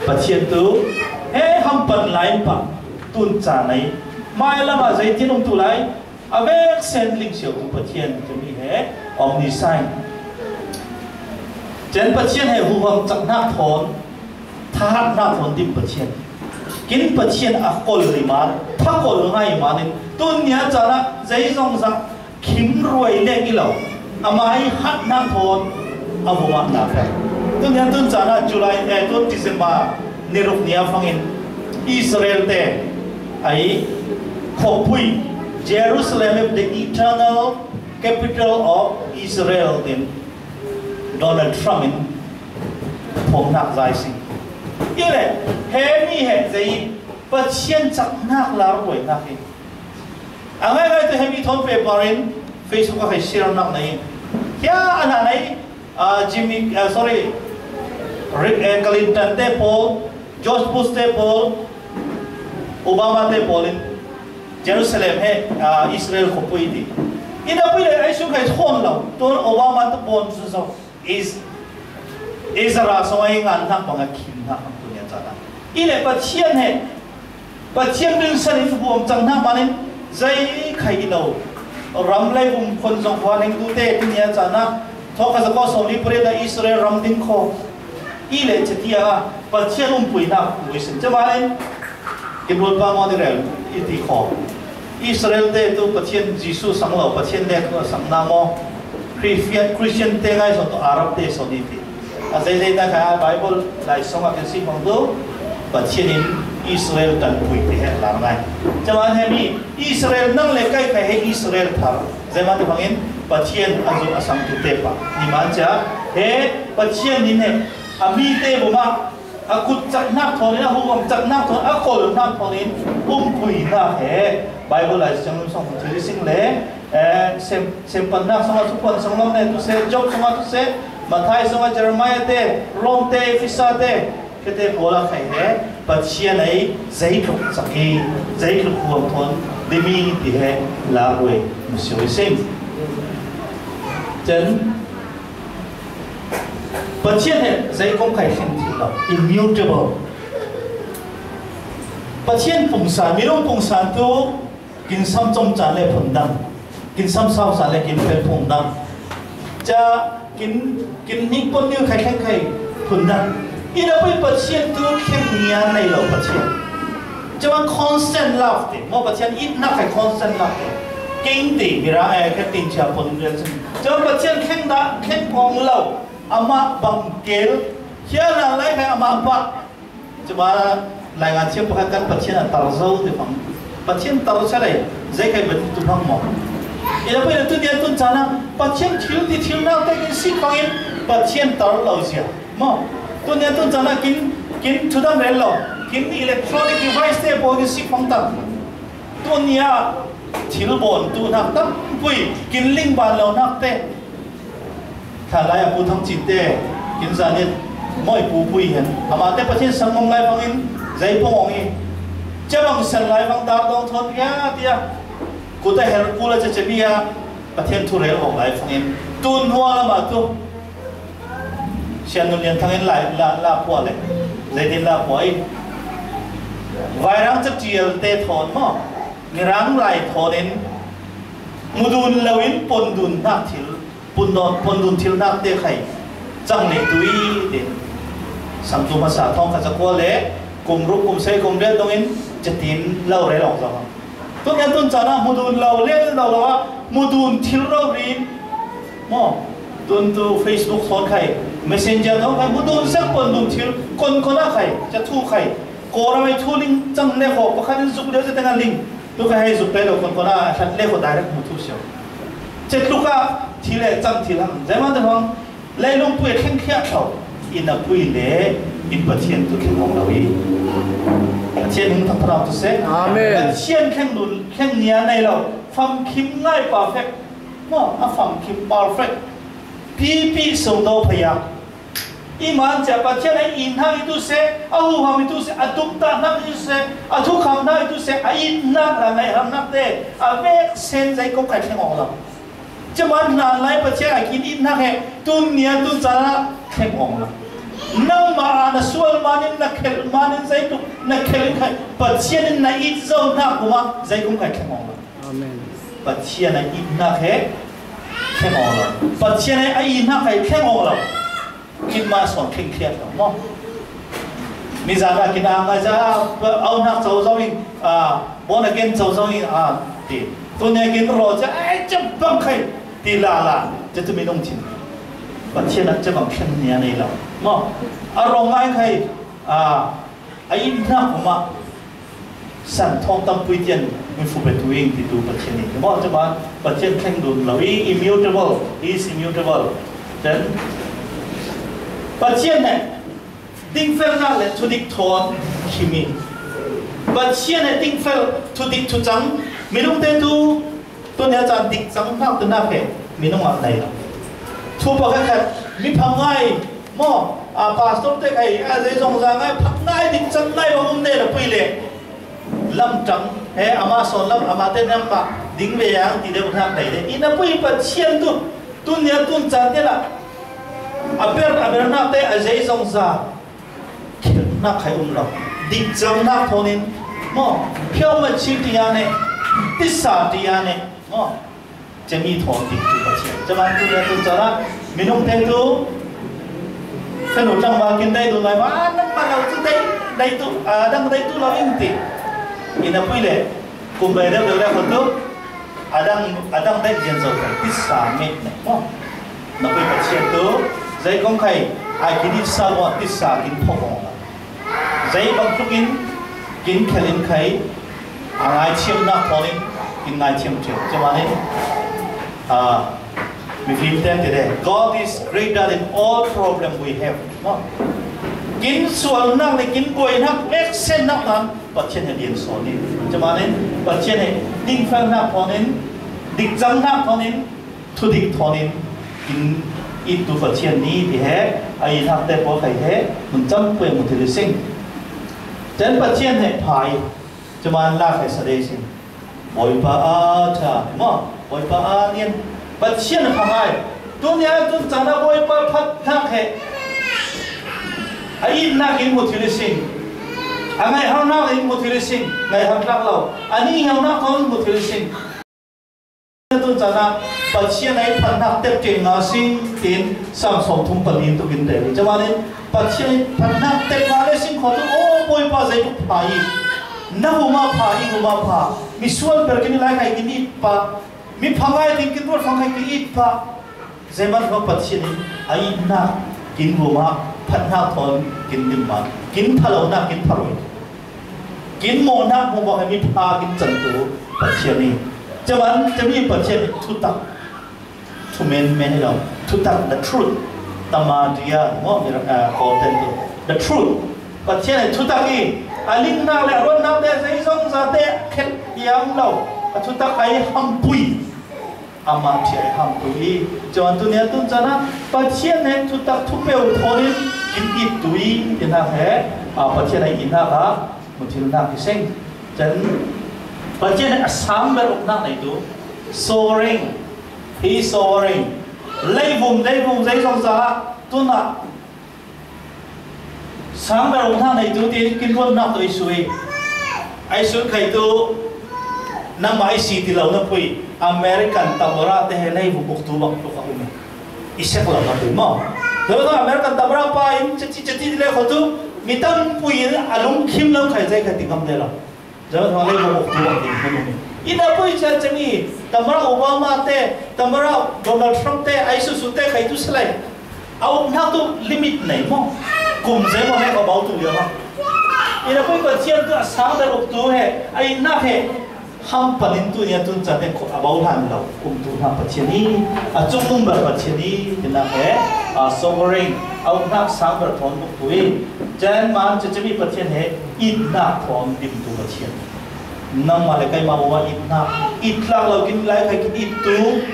Pathian tu. He hampan lai pa. Tun ca nei. Mai lama zeitin um tu lai. A vek sen ling siau tu Pathian timi he omniscient. Cen Pathian he huham cak hnak thawn, thahat hnak thawn dim Pathian. Kin Pathian a kol i man, tha kol ngai manin, tun nia cana zeizong zah khim ruai lek i lo. Amah i hat hnak thawn a vumah na pek. Tun nia tun cana July, eh, tun December ni ruk nia fangin Israel te ai khuapui Jerusalem, the eternal capital of Israel, tin Donald Trump in phawmhnak zai si. I le, he mi he zei Pathian caknak lar ruainak hi. A ngaingai tu he mi thawn paper in Facebook a khai share nak nei. Hia a na nei, a, Jimmy, a, sorry, Rick, eh, Clinton te pawl, George Bush te pawl, Obama te pawl in Jerusalem he, a, Israel khuapui ti. Ina pui le ai su khai thawn lo. Tuan Obama te pawl su zo. Is, Israel song ai ngan hnak bang a khim hnak hang tu nia cana. I le Pathian he, Pathian bil san in huam cang hnak manin zei khai i lo. Ram lei vum khon zong huan heng tu te tu nia cana. Thawk kha zako sawm li pare da Israel ram ding kho. I le cetia Pathian umpui hnak tu i sin camanin. Kibul pa maw ni rel i ti kho. Israel te tu Pathian Jesu sang lo, Pathian le tu a sang na maw. Christian, Christian te ngai so tu Arab te so ni ti. A zei zei ta kha Bible lai song a kan si mong tu Pathian in Israel tan pui te he lar ngai. Camanin he mi Israel nang le kai kai he Israel thar. Zei man tu bangin Pathian a zu a sang tu te pa. Ni man cha he Pathian in he a mi te bu ma A kut caknak thawn in, a huham caknak thawn, a kolhnak thawn in umpui hna he Bible lai siangrum song thil i sing le, eh, sem, sempannak song a thupuan song lam ne tu se, Job song a tu se, Matthai song a Jeremiah te, Rom te, Efesa te, khete pawl a khai he Pathian ei zeitluk cak i, zeitluk huam thawn dimi ti he la ruai musio i sing. Cen Pathian he zei kong khai hrim thil lo, immutable. Pathian pungsan, minung pungsan tu kin sam com caan le phun dang, kin sam sau caan le kin pel phun dang. Ca Kin, kin hnik pon ni khai thleng khai phun dan. Ina pui Pathian tu thleng nia nei lo Pathian. Cuma constant love te. Mo Pathian itna khai constant love te. King ti mira eh ka tin cha pon ni sin. Cuma Pathian thleng da thleng kong lo. Ama bang kel. Hia na lai khai ama ba. Cuma laingan thiam pakhat kan Pathian a tar zo te phang. Pathian tar sa lai, zei kai ban tu phang mo. Ina pui na tu nia tun chana, Pathian thil ti thil nau te kin sik phangin, Pathian tar lo sia. Mo, tu nia tun chana kin, kin thu dang rel lo, kin electronic device te po kin sik phang ta. Tu nia thil bon tu nak tam pui, kin ling ban lo nak te. Tha lai a Pu Thang Cin te, kin zan it, moi pu pui hen. Ama te Pathian sang mong lai fangin, zai pong ong i. Cia bang san lai fang dar dong thon kia, tia. Ku ta her ku la cia cia bia, Pathian thu rel ong lai fangin. Tun hua la ma tu. Sian nun lian thangin lai, la, la pua le. Zai din la pua i. Vairang cia tial te thon mo. Mirang lai thonin. Mudun lo in pondun nak thil. Pundon, pundun thil nak te khai. Chang le tui din. Sang tu masa thong kha chakua le. Kum ruk kum sei kum le dongin. Cetin lo re long zong. Tun yan tun chana mudun lo le lo lo a. Mudun thil lo rin. Mo. Tun tu Facebook thon khai. Messenger thon khai. Mudun sek pondun thil. Kon kon a khai. Cha thu khai. Ko ra mai thu ling chang le kho. Pakhat in zuk le cha tenga ling. Tu khai hai zuk te lo kon kon a. Khat le kho direct mu thu siau. Chet lu ka thil le chang thil hang. Zai man te hang. Leilung pui thleng khiat tho. Ina pui le in Pathian tu thleng ong lo i. Pathian hing thak thak tu se. Amen. Pathian thleng nun thleng nia nei lo. Fam khim ngai perfect. Mo, a fam khim perfect. Pi pi sung do phaya. I man cia Pathian a in hang i tu se, a hu hang i tu se, a tum ta hang i tu se, a thu kham hang i tu se, a in nak la ngai ham nak te, a vek sen zai kong kai thleng ong lo. Cuma hlan lai Pathian a kin it nak he, tun nia tun cana thleng ong lo. Nangma a na sual manin na khel manin zai tuk na khel in khai Pathian in na it zo nak kuma zai kum khai thleng ong lo. Amen. Pathian a it nak he thleng ong lo. Pathian a it nak khai thleng ong lo. Kin ma son thleng khiat lo mo. Mi zana kin a ngai za au nak zo zo in a bon again zo zo in a ti. Tu ne kin ro cha ai cha bang khai ti la la cha tu mi nong chin. Pathian a cha bang khen nia nei lo mo. A ro ngai khai a a in na ko ma san thong tam pui tian mi fu pe tu ing ti tu Pathian ni mo cha ma Pathian thleng dun lo i immutable, he is immutable. Then Pathian ne Dingfelnak le thudik thawn khimi. Pathian he dingfel thudik thucang minung te tu tunia caan dikcang hnak tunak he minung ah nei lo. Thu pakhat khat mi phangai maw a pastor te khai a zei zong za ngai phangai dikcang ngai bang um nei lo pui le lamtang he ama sawn lam ama te nam mah ding ve ang ti deuh hnak nei le ina pui Pathian tu tunia tun caan te lah a ber a bernak te a zei zong za khelhnak khai um lo. Dikcangnak thawnin maw phiau mah chi tia ne tisa tia ne maw cemi thawn dik tu Pathian caman tu ne tu cana minung te tu fanu tlangval kin dai tu ngai ma nang ma lo cu dai dai tu a dang dai tu lo in ti ina pui le kum bai deuh deuh le khon tu a dang a dang dai zian zo kai tisa met ne maw na pui Pathian tu zei kong khai a kin i sa maw tisa kin phok maw Zei bangtuk in kin khelh in khai a ngaithiamnak thawng in kin ngaithiam ṭhiam. Cumanin mifim ten ti de God is greater than all problem we have. Kin sualnak le kin buainak, eksennak nan Pathian he lian sawn in. Cumanin Pathian he dingfelnak thawng in, dikcangnak thawng in, thudik thawnin in ittu Pathian ni ti he a i hlakte pawl khai he mun cam pui mu thil i sing. Cun Pathian he pha i cuman la khai sa dei sin. Bawipa a ṭha maw? Bawipa a nian Pathian a pha ngai. Tunia tun caan a Bawipa phat hnak he a itnak in mu thil i sing. A ngaihharnak in mu thil i sing. Ngaihhar tlak lo. A nihharnak kong in mu thil i sing. Tun caan ah Pathian a i phatnak tep kei nga sing, tin Sam sawmthum pali tukin rel hi. Camanin Pathian a i phatnak tep nga le sing khawh tu, aw Bawipa, zei buk pha i, na huma pha i, huma pha, misual ber kin i lai khai kin it pah, mi phangai ding kin ruat fang khai kin it pah. Zeman kha Pathian in a itnak kin vuma phatnak thawn kin dim man, kin phalonak kin pharoi, kin mawhnak hmuh bang he mi pha kin cantu Pathian hi. Camanin cami Pathian hi thutak, thumen men hi lo, thutak, the truth. Tama dia maw, mi rak, ah, Kawlten tu, the truth. Pathian hi thutak hi, a lingnak le a ruatnak te, zeizong zate khet hiam lo, a thutak a i hampui. Amah thiai hampui hi. Cun tunia tun caan ah Pathian he thutak thupeu thawn in kin it tu i, tinak he, aa, Pathian a itnak ah muthilnak hi seng. Cun Pathian he a sang ber uknak neitu, sovereign, he is sovereign. Leivum, leivum zeizong za ah tun ah sang ber uknak neitu ti kin ruatnak tu i sui. A i sun khaitu nangmah i si ti lo na pui. American tamara te he leivum uktu bang tuk a um i, i sek lo na pui maw? Tuan American tamara pa in cati cati ti le khawh tu mi tampui in a lungkhim lo khai zei khai ti ngam te lo. Zaman hmang lei bawm uktu bang tin hmun um hi. Inn a pui ciat cami, tamara Obama te, tamara Donald Trump te, a i susu te khaitu si lai. A uknak tu limit nei maw? Kum zei maw he ka bau tu liang a. Inn a pui Pathian tu a sang ber uktu he, a itnak he, ham panin tu nia tun cate a bau hlan lo. Kum tu hna Pathian hi, a cung number Pathian hi, tinak he, a sovereign, a uknak sang ber thawn uktu hi. Cun man cacami Pathian he, itnak thawn dimtu Pathian. Nangmah le keimah bawmah itnak, it tlak lo kin lai khai kin ittu,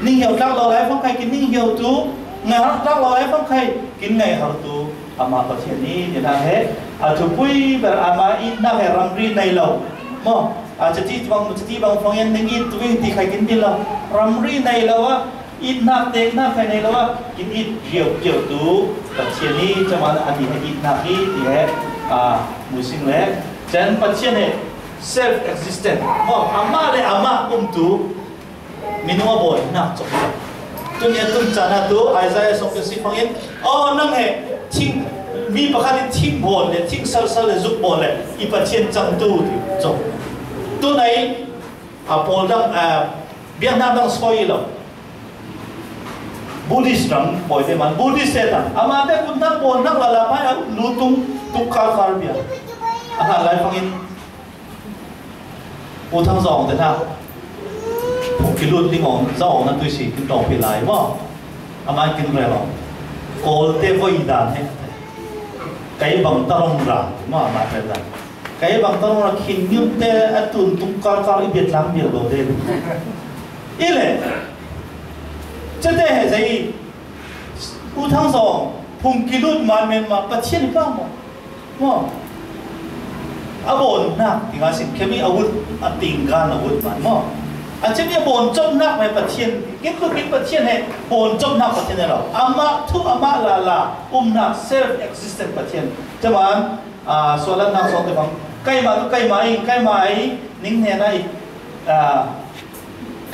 ninghiau tlak lo lai fang khai kin ninghiautu, ngaihar tlak lo lai fang khai kin ngaihartu, amah Pathian hi, tinak he, a thupui ber amah itnak he ramri nei lo. Maw, a cati bang, cati bang fang yan ning ittu in ti khai kin ti lo. Ramri nei lo ah, itnak teknak khai nei lo ah, kin it riaupiau tu Pathian hi, camanin a ni he itnak hi, ti he, a, muising le. Cun Pathian he self existent. Maw, amah le amah umtu, minung a bawmnak cawk. Tunia tun caan ah tu, Isaiah sawm le si fangin, aw, nang he, thing, mi pakhat in thing bawn le, thing salsal le, zuk bawn le, i Pathian cangtu ti cawk. Tun ai, a pawl dang, a, biaknak dang sawi lo. Buddhist ram pawi te man, Buddhist te tang. Amate kutnak bawlnak lala pai a lutung tuk kar kar bia. A hlan lai fangin U Thang Zawng te hna phungki lut ding awng, zawng na tui si kin tawng pi lai maw? Amah kin rel awng. Kawl te voi dan he. Kei bang tarong ra maw, amah rel dan. Kei bang tarong a khin ngiut te a tun tung kar kar i biatlang bial lo te. I le, cete he zei, U Thang Zawng phungki lut man men ma Pathian i pang maw? Maw? A bawnnak, ti nga sin, khemi a ut, a tingkan a ut man maw? A cemi a bawn copnak mai Pathian, kin lut kin Pathian he, bawn copnak Pathian he lo. Amah thu, amah lala, umnak, self-existent Pathian. Caman, Aa, suahlannak sawng te bang. Keimah tu keimah in, keimah i ning hnenah i, aa,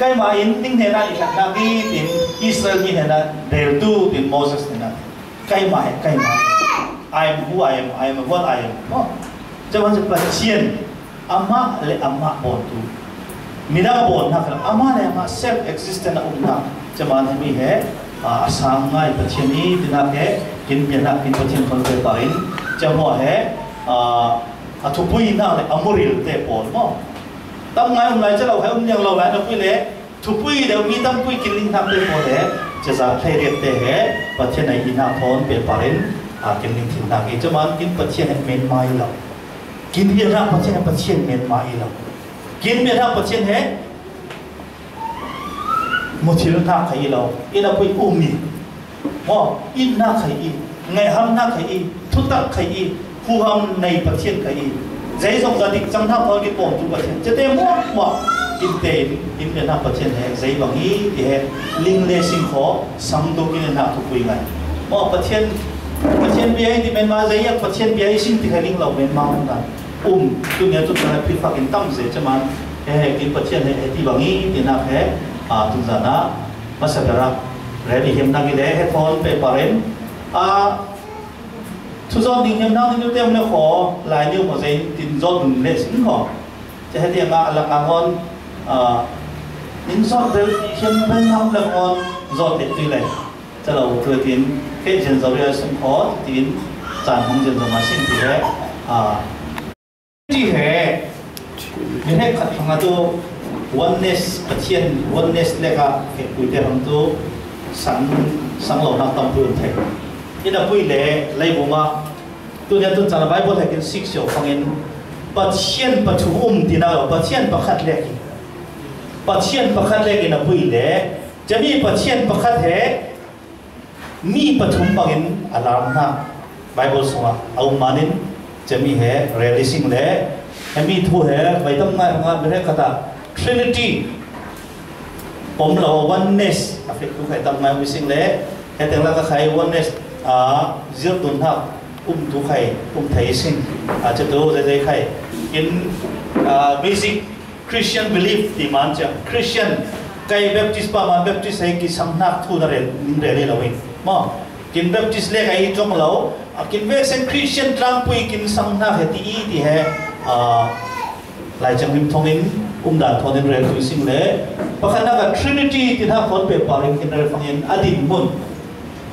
keimah in ning hnenah i hlatnak hi, tin Israel mi hnenah reltu, tin Moses hnenah. Keimah he, keimah. I am who I am, I am what I am. Maw? Cuman cu Pathian, amah le amah bawntu. Midang a bawnnak kha amah le amah self-existent a umnak, caman hemi he, aa, a sang ngai Pathian i tinak he, kin bianak kin Pathian khon te parin, camaw he, aa, a thupuinak le a muril te pawl maw? Tam ngai um lai, calo he um liang lo lai, na pui le thupui deuh mi tampui kin lingnak te pawl he, cazat thleiriat te he, Pathian a inak thawn pe parin, aa, kin lingthinnak i caman kin Pathian he men mai lo. Kin bianak Pathian he Pathian men mai lo. Kin bianak Pathian he muthilnak kha i lo, i na pui um i. Maw, itnak kha i, ngaihamnak kha i, thutak kha i, huham nei Pathian kha i. Zeizong za dik cang hnak thawn ki pawm tu Pathian. Cete muak muak, in te in, in le hnak Pathian he, zei bang i, ti he, ling le sing khaw, sang tu kin le hnak thupui ngai. Maw, Pathian, Pathian bia i ti men ma zei yak, Pathian bia i sing ti kha ling lo men ma hong ngai. Um, tu nia tu nia phit fak in tam zei caman. He, he, kin Pathian he, he ti bang i, ti nak he. A, tuzana masa bera rally him nang ile he phone paper in, a, thu zon ding him nang ni te le kho lai ni mo zai tin zon dun le sin kho. Che he dia ma la ka ngon, a, in zon bel him bel nam le ngon zon te tu le. Chalo tu tin ke jen zon ria sun kho tin chan hong jen zon ma sin ti he, a, Ti he, mi he khat hang a tu oneness, Pathian oneness le ka he pui te hang tu sang, sang lo na tam pui thei. Ina pui le, lei bu ma. Tu ne tu chan Bible he kin sik sio fangin Pathian pathum um ti na lo, Pathian pakhat le ki. Pathian pakhat le ki na pui le, jami Pathian pakhat he, mi pathum bangin a lam hna Bible sungah a um manin, cemi he rel i sing le, he mi thu he vai tam ngai hanga mi he khat ah Trinity pom lo, oneness a fit tu khai tam ngai mi sing le, he teng la ka khai oneness a zir tun hak um tu khai um thei sing a, che tu zai zai khai in, a, basic Christian belief ti man cia. Christian, kai Baptist pa man Baptist hei ki sang nak thu na rel, nin rel lo in. Mo, kin Baptist le kai tong lo, a kin ve sen Christian tlang pui kin sang nak he ti i ti he, a, lai chang lim thong in, um dan thon in rel tu sing le. Pakhat na ka Trinity ti na kon pe pa rin kin rel fang in, a din mun.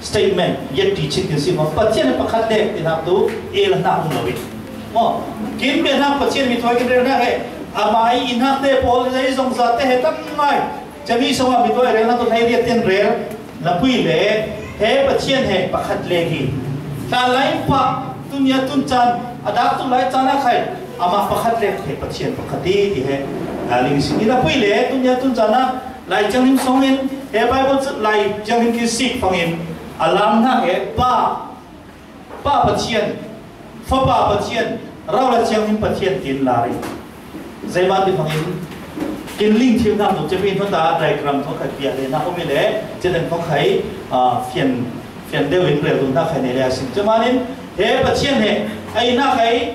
Statement, yet ti chit kin si mo. Pathian pakhat le ti nak tu, e la nak um lo in. Mo, kin be nak Pathian mi thoi kin rel nak he. Amai in hak te pol le zong za te he tam mai. Chami song a mi thoi rel nak tu hai dia tin rel. Na pui le, he Pathian he pakhat le hi. Ta lai pa, tunia tun chan, a dak tu lai chan a khai. Ama pakhat le he Pathian pakhat ti, ti he. Na ling sing na pui le, tunia tun chan a, Lai Thianghlim song in, he Bible cu Lai Thianghlim kin sik fangin, a lam hna he Pa, Pa Pathian, Fapa Pathian, Rau le Thianghlim Pathian tin la rih. Zeiman ti fangin, kin ling thil hna tu, cepi hnu ta diagram thong khai piak le na um i le, cedan thong khai, a, fian, fian deuh in rel tu hna khai ne le a sim. Cemanin, he Pathian he, ai na khai,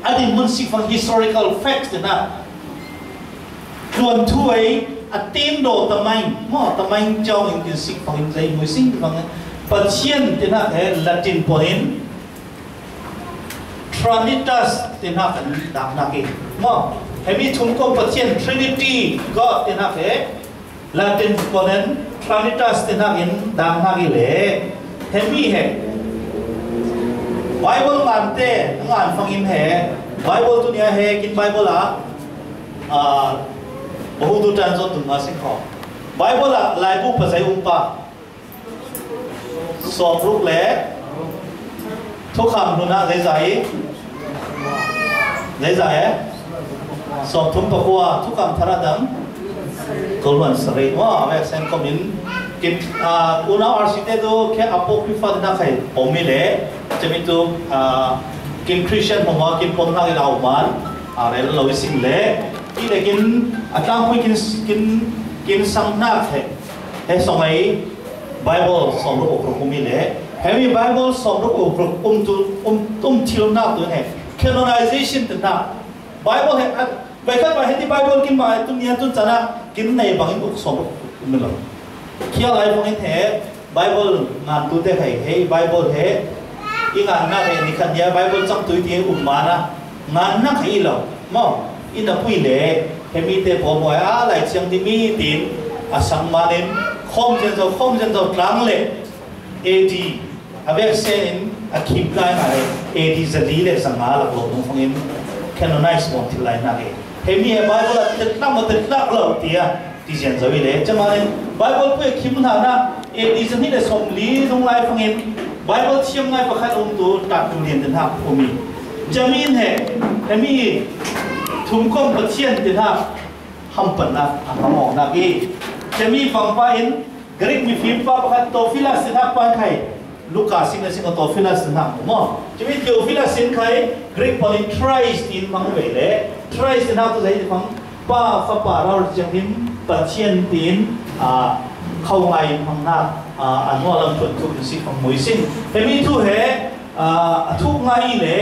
A dinhmun sik fang historical facts te na. Tuan thu ei a tin do tamai, mo tamai jong in kin sik fang in zei mui sing fang. Pathian te na he Latin pon in Trinitas te na kan dak na ki. Mo, hemi thum ko Pathian Trinity God te na he Latin pon in Trinitas te na in dak na ki le. Hemi he Bible ngan te ngan fang in he Bible tu nia he kin Bible a, a, bahu tu tan zon tu ma sing kho. Bible a lai bu pa zai um pa. Sawm ruk le thukham hlun ah zeizai, zeizai e? Sawm thum pakua, thukham thar a dang. Kol hluan sarih. Wa, vek sen kom in. Kin, a, unau R C te tu, khe Apocrypha na khai pom i le, cemi tu, a, kin Christian hmang wa, kin pom hna i lau man, a, rel lo i sing le, i le kin, a tlangpui kin, kin, kin sang hna khe, he song ai, Bible sawmruk ukruk um i le, hemi Bible sawmruk ukruk um tu, um, um thil nak tu he, canonization te nak. Bible he, a, vai khat vai heti Bible kin ma tu nia tu chan a, kin nei bang in uk sawmruk um lo. Kia lai bang in he, Bible ngan tu te khai, he, Bible he, i ngan na he, ni khat nia Bible chang tu i ti um ma na, ngan na khai lo. Mo, i na pui le, hemi te pom a, Lai Thianghlim i tin, a sang man in, khom zen zo, khom zen zo tlang le, A D, a vek sen in, a khim lai ma le, A D zali le zanga lak lo nung fang in, canonize mo thil lai na he. Hemi he Bible a tet lam, tet lak lo tia, ti zen zo i le. Cama in, Bible pui khim hna na, A D zali le sawm li nung lai fang in, Bible thiam ngai pakhat um tu, tak tu lian te hna um i. Cami in he, hemi thum kom Pathian te hna, hampan na, a hmang awk nak i. Cami fangpa in, Greek mifim pa pakhat Theophilus sin hak pa khai. Luka sin a sin a Theophilus sin hak maw. Cumi Theophilus sin khai Greek pal in Christ in hmang ve le. Christ in hak tu zei fang pa, Fapa, Rau le Thianghlim Pathian tin, a, kho ngai in hmang hna, a, a nualam tuan tu in si fang mui sin. Hemi tu he, a, a thuk ngai le,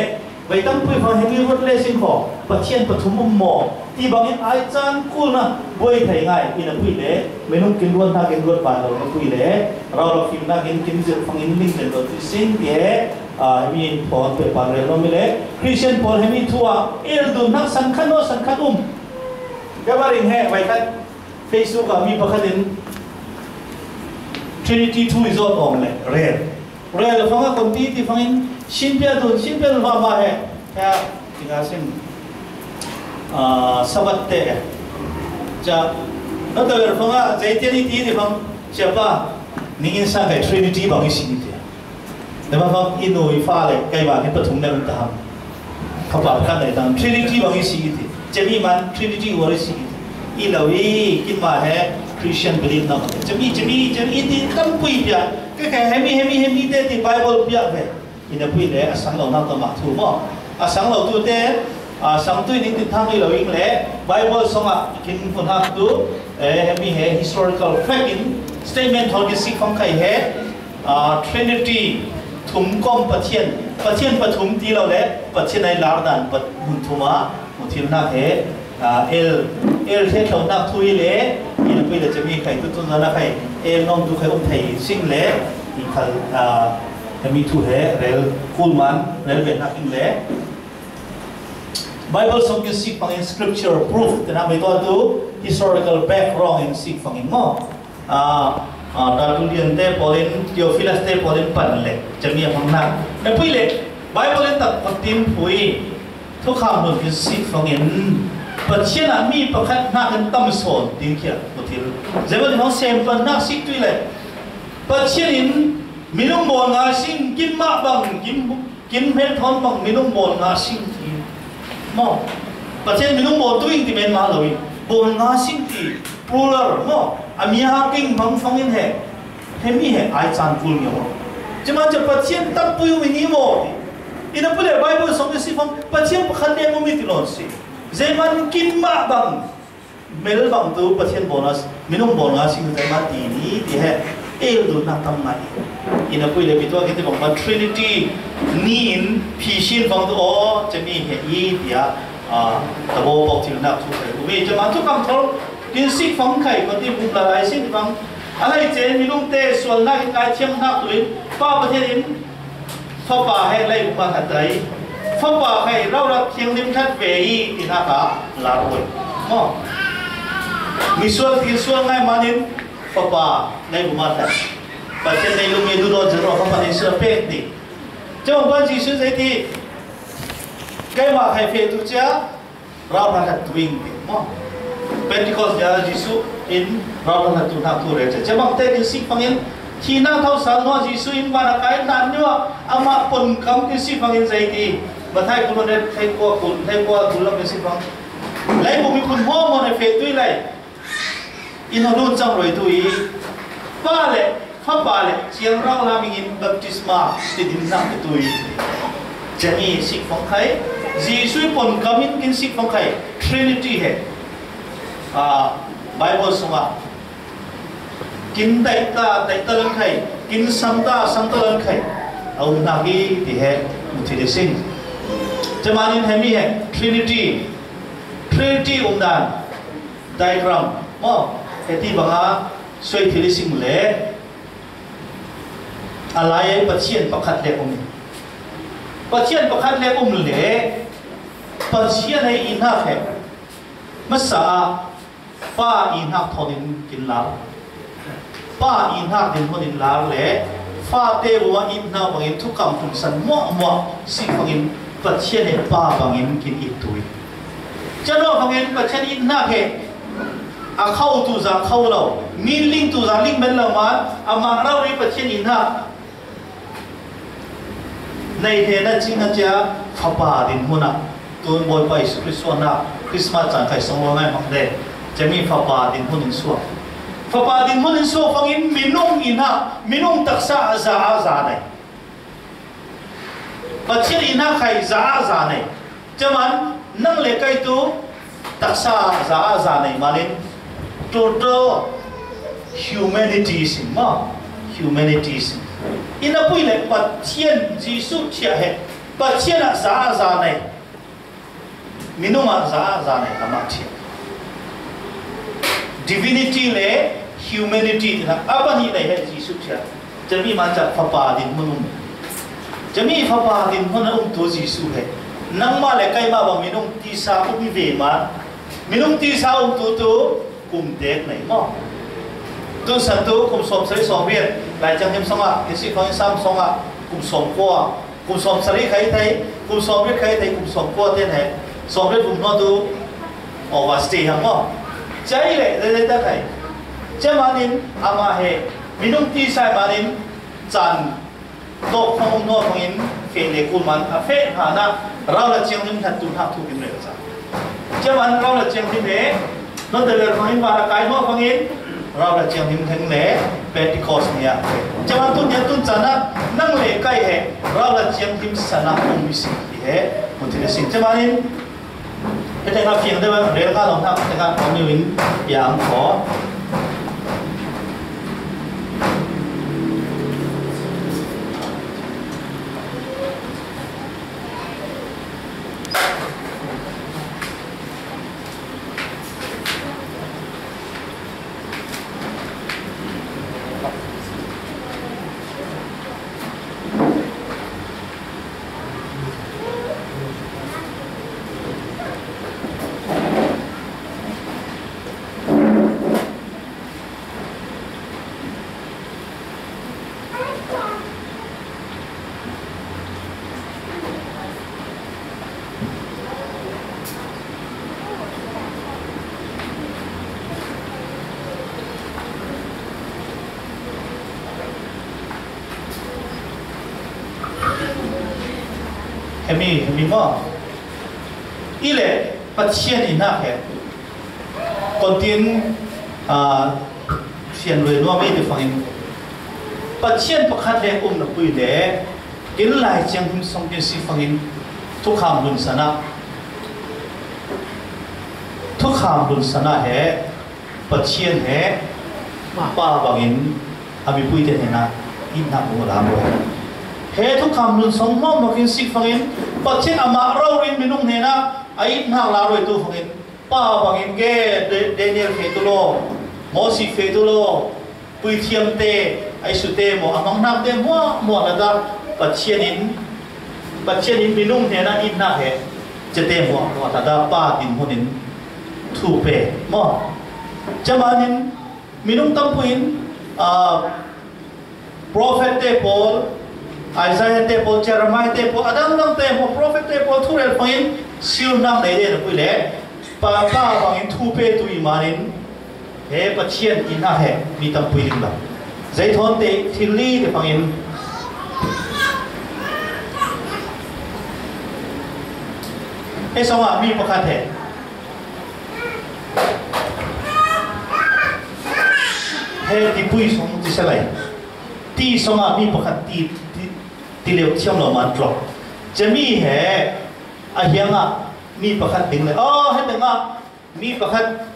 Vei tampi vang hemi ruat le sing kho, Pathian pathum um maw? Ti bangin ai caan kulna buai thei ngai, ina pui le, minung kin ruat hna kin ruat ban lo na pui le, rau lo fim nak in kin zir fangin ling len lo ti sing ti he, ah, hemi phone pe pan rel lo mi le, Christian pawl hemi thu ah, el dun nak san khat no san khat um. Ka ba ring he, vai khat, Facebook ah mi pakhat in Trinity thu i zawt awng le, rel. Rel fangah kon ti ti fangin, sin pia dun, sin pia dun mama he. Kha, tika sin, ah, Sabbath te he. Ca, na tawel fangah, zei tian i ti ti fang, cia pa, ningin sang kai Trinity bang i si ti. Nama fak i nu i fa le, kai bang i pathum le um ta ham. Kapa kan le tang, Trinity bang i si ti. Cemi man, Trinity war i si ti. I lo i, kin ma he, Christian belief na. Cemi, cemi, cemi, i ti tam pui pia. Ka ka hemi, hemi, hemi te ti Bible pia ve. Ina pui le, a sang lo na ta ma thu mo. A sang lo tu te, a sang tu ni ti thang i lo ing le, Bible song a, kin pun hak tu, eh, hemi he, historical fact in, statement thol ki sik fang kai he, Aa, Trinity, thum kawm Pathian, Pathian pathum ti lo le, Pathian ai lar dan pat hmun thum ah, hmu thil nak he, aa, el, el ṭhet lo nak thu hi le, i na pui le cemi khai tu tun na khai, el nong tu khai um thei sing le, i khal, aa, hemi thu he, rel kul man, rel ve nak ing le. Bible song kin sik fangin scripture proof, tena mei tuan tu historical background in sik fangin maw. Ah, ah, Tertullian te pawlin, Theophilus te pawlin pan le, cami a hmang hna. Na pui le, Bible in tak patin pui, thukham nun kin sik fangin, Pathian ah mi pakhat hna kan tam sawn, ti khia, muthil. Zeman hong sem pan hna sik tui le, Pathian in minung bawl nga sing, kin mah bang, kin Kin hmel thawn bang minung bawl nga sing ti. Maw. Pathian minung bawl tu in ti men mah lo in. Bawl nga sing ti. Plural. Maw. A mi ha king bang fang in he. He mi he ai caan kul ngi maw. Cima cia Pathian tam pui um i ni maw ti. Ina pule Bible song i si fang. Pathian pakhat le um i ti lawn si. Zeman kin mah bang. Mel bang tu Pathian bawl nga, minung bawl nga sing zai ma ti ni ti he, el dun nak tam ngai. Ina pui le mi tuak in ti bang ma Trinity ni in phi sin bang tu aw, cami he i ti a, a, tabo pok thil nak thu khai. Umi cama tu kam thol, tin sik fang khai, ko ti buk la lai sin bang. A lai cen minung te sual nak in ngai thiang nak tu in, pa Pathian in, Fapa he leibuma khat dai. Fapa he raurak thianglim khat ve i ti hna kha lar voi. Maw? Misual thil sual ngai manin Fapa leibuma khat. Pathian leilung i dudaw zero Fapa nei sual pek ti. Cawng pan Jesuh zei ti. Keimah he feh tu cia. Rauhla hlat tu in ti maw? Pentecost dia Jesuh in rauhla hlat tu hna tu rel cia. Cia bang te in sik fangin thina thau sal hnuah Jesuh in van a kai hlan hnuah amah pon kam in sik fangin zei ti. Mathai kul hluan le thei kua kul, thei kua kul lam in sik fang. Lei bu mi phun hmuahhmuah ne feh tui lai. Inn a hlun cang roi tu i, Pa le Fapa le Siangral Lam in baptisma ti din nak tu i, cami sik fang khai, Jesuh pon kam in kin sik fang khai, Trinity he. A, Bible sungah kin daita, daita lan khai, kin sangta, sangta lan khai. A um nak i ti he, mu thil i sing. Camanin he mi he, Trinity, Trinity um dan. Diagram maw? Heti banga suai thil i sim le a lai Pathian pakhat le um. Pathian pakhat le um le Pathian he i hnak he masa ah Pa i hnak thawn in kin lar. Pa i hnak din hun in lar le fate buma it hna bangin thukam tumsan muahmuah si bangin Pathian he Pa bangin kin it tu i. Cano bangin Pathian it hnak he a kho tu za kho lo, min ling tu za ling men lo man amah rori Pathian it hnak. Nei he na cing a cia Fapa din hmun ah tun Bawipa Jesuh Khrih suahnak Christmas caan kai song lo ngai hmang de. Cami Fapa din hmun in suak. Fapa din hmun in suak fangin minung in ah, minung taksa a za a za nei. Pathian in ah khai za a za nei. Caman nang le kai tu taksa za a za nei malin total humanity sin maw? Humanity sin. Ina pui le Pathian Jesuh thiah he. Pathian ah za a za nei, minung ah za a za nei amah thiam. Divinity le humanity tina a pahnih nei he Jesuh thiam. Cami man ca fapa dinhmun um. Cami fapa dinhmun a umtu Jesuh he. Nangmah le keimah bang minung tisa um i ve man. Minung tisa umtu tu kum tek nei maw. Tun san tu kum sawm sari sawm riat Lai Thianghlim sungah, hi si fangin Sam sungah kum sawm kua, kum sawm sari khai thei, kum sawm riat khai thei, kum sawm kua ten he, sawm riat kum hnu tu overstay hang maw. Cai le le le ta khai. Camanin ama he minung tisa manin can Tawk hmang um nawn hmangin feh le kul man a feh hna ah rauhlat thianghlim hlat tu hnak thu kim rel a cang. Cia man rauhlat thianghlim he, nonte le hmangin van a kai hmang hmangin rauhlat thianghlim theng le Pentecost ni ah. Cia man tun nia tun caan ah nang le kai he rauhlat thianghlim san ah um i si ti he mun thil a sin. Cia man in Hete nga fiang deuh rel nga lawng hna, hete nga kawm in piang kho. Hemi, hemi maw? I le Pathian i hnak he. Kontin, aa, fian rui nuam i ti fangin Pathian pakhat he um na pui le kin Lai Thianghlim song kin si fangin thukham hlun san ah, thukham hlun san ah he Pathian he pa bangin a mipui te hnenah i hnak mu la rua. He thukham hlun song mawkmawk in si fangin Pathian amah rori in minung hnenah a i hnak la rua tu fangin pa bangin ke Da-, Daniel feh tu law, Mosi feh tu law, puithiam te, a i su te maw, a hmang hnak te hmuahhmuah hna ta Pathian in, Pathian in minung hnenah i hnak he, cia te hmuahhmuah hna ta pa dinhmun in thu pe maw? Cia man in minung tampi in, aa, Prophet te pawl, Isaiah te pawl, Jeremiah te pawl, a dangdang te pawl, prophet te pawl, thurel fangin silnak nei den a pui le pa, pa bangin thu pe tu i manin he Pathian in a he mi tampi ding lo. Zei thawn te thil li te fangin he song ah mi pakhat he he tipui song ti salai. Ti song ah mi pakhat ti, ti, ti leu thiam lo man tlok. Cami he a hiang ah mi pakhat ding le. Oh, he teng ah mi pakhat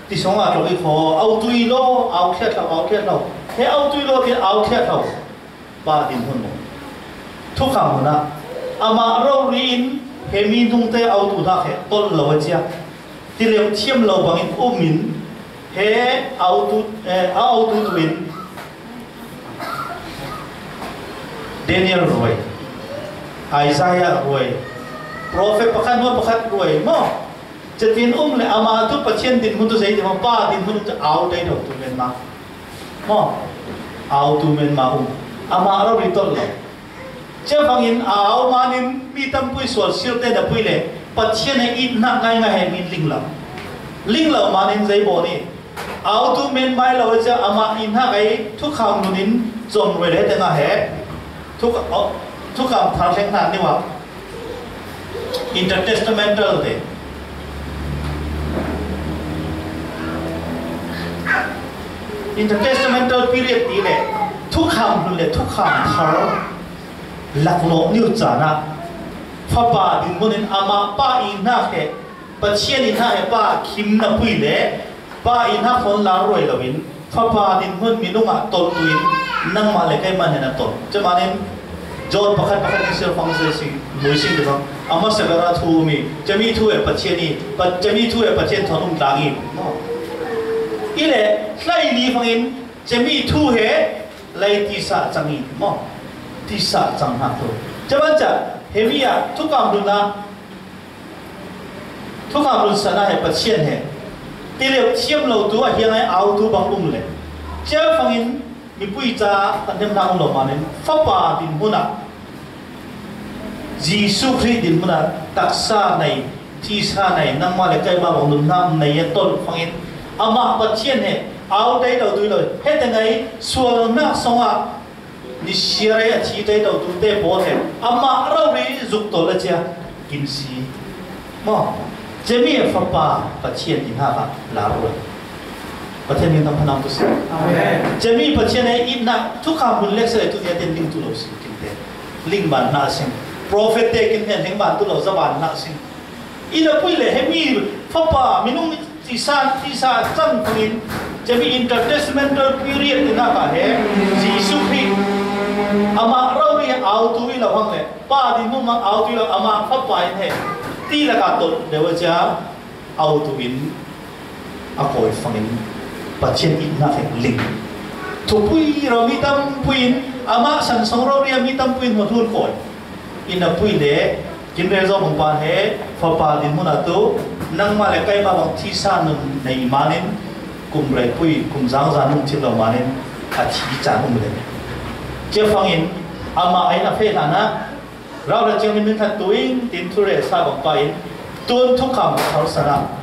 ti song ah tlok i kho. Au tui lo, au thiat lo, au thiat lo. He au tui lo, ti au thiat lo. Pa dinhmun lo. Thukham hmun ah amah rori in he mi nungte au tu hna he tolh lo a cia. Ti leu thiam lo bangin um in he au tu, eh, a au tu tu in Daniel ruai, Isaiah ruai, prophet pakhat hnu pakhat ruai maw? Cetin um le amah tu Pathian dinhmun tu zei ti maw? Pa dinhmun tu au tei do tu men ma. Maw? Au tu men ma um. Amah rori tolh lo. Cia bangin au manin mi tampi sual sil te na pui le Pathian he it hnak ngaingai he min ling lo. Ling lo manin zei baw ni? Au tu men mai lo cia amah i hnak ei thukham nun in cawm roi le tengah he thuk-, oh, thukham thar hleng hna ni wah. Intertestamental te. Intertestamental period ti le thukham nun le thukham thar laklawh niu caan ah Fapa dinhmun in amah pa i hnak he, Pathian i hnak he pa khim na pui le pa i hnak fawn la ruai loin Fapa dinhmun minung ah tolh tu in nangmah le keimah hnenah tolh. Cumanin John pakhat pakhat in sial fang se si, mui sing de bang. Ama se bera thu mi, cemi thu e Pathian i, pa, cemi thu e Pathian thon um tlang i. No. I le, hlai li fangin, cemi thu he, lai tisa chang i, mo. Tisa chang ha thu. Chaban cha, he mi a, thu kam dun na, thu kam dun sana he Pathian he. Ti le, thiam lo tu, a hiang ai au tu bang um le. Chia fangin, mipui ca kan hnemhnak um lo manin, Fapa dinhmun ah, Jesuh Khrih dinhmun ah taksa nei, thisa nei, nangmah le keimah bang nunnak nei a tolh fangin, amah Pathian he, au tei lo tui lo, he te ngai sualnak song ah, ni siar ei a thi tei lo tu te pawl he, amah rori zuk tolh a cia, kin si. Maw, cemi a Fapa Pathian in haka lar ruai. Pathian min thang phanang tu si. Amen. Cemi Pathian a itna thukham hun lek sa tu nia ten ling tu lo si kin te. Ling ban na sing. Prophet te kin ten ling ban tu lo za ban na sing. Ina pui le hemi Fapa minung tisa tisa chang pangin cemi intertestamental period ina ka he Jesu Khrih ama rau ri au tu i lo hang le. Pa dinhmun mang au tu i lo, ama Fapa in he. Ti laka tolh deuh a cia au tu in a kawi fangin Pathian itna he ling. Thupui rau mi tampui in, ama san song rau ria mi tampui in hua thun kawi. Ina pui le, kin rel zo bang pa he, Fapa dinhmun a tu, nangmah le keimah bang thisa nun nei manin, kum reipui, kum zangza nun thil lo manin, a thi cang um le. Cia fangin, ama ain a feh hlan ah, Rau le ciang min min khat tuing, tin thu rel sa bang pa in, tun thukham thar sana.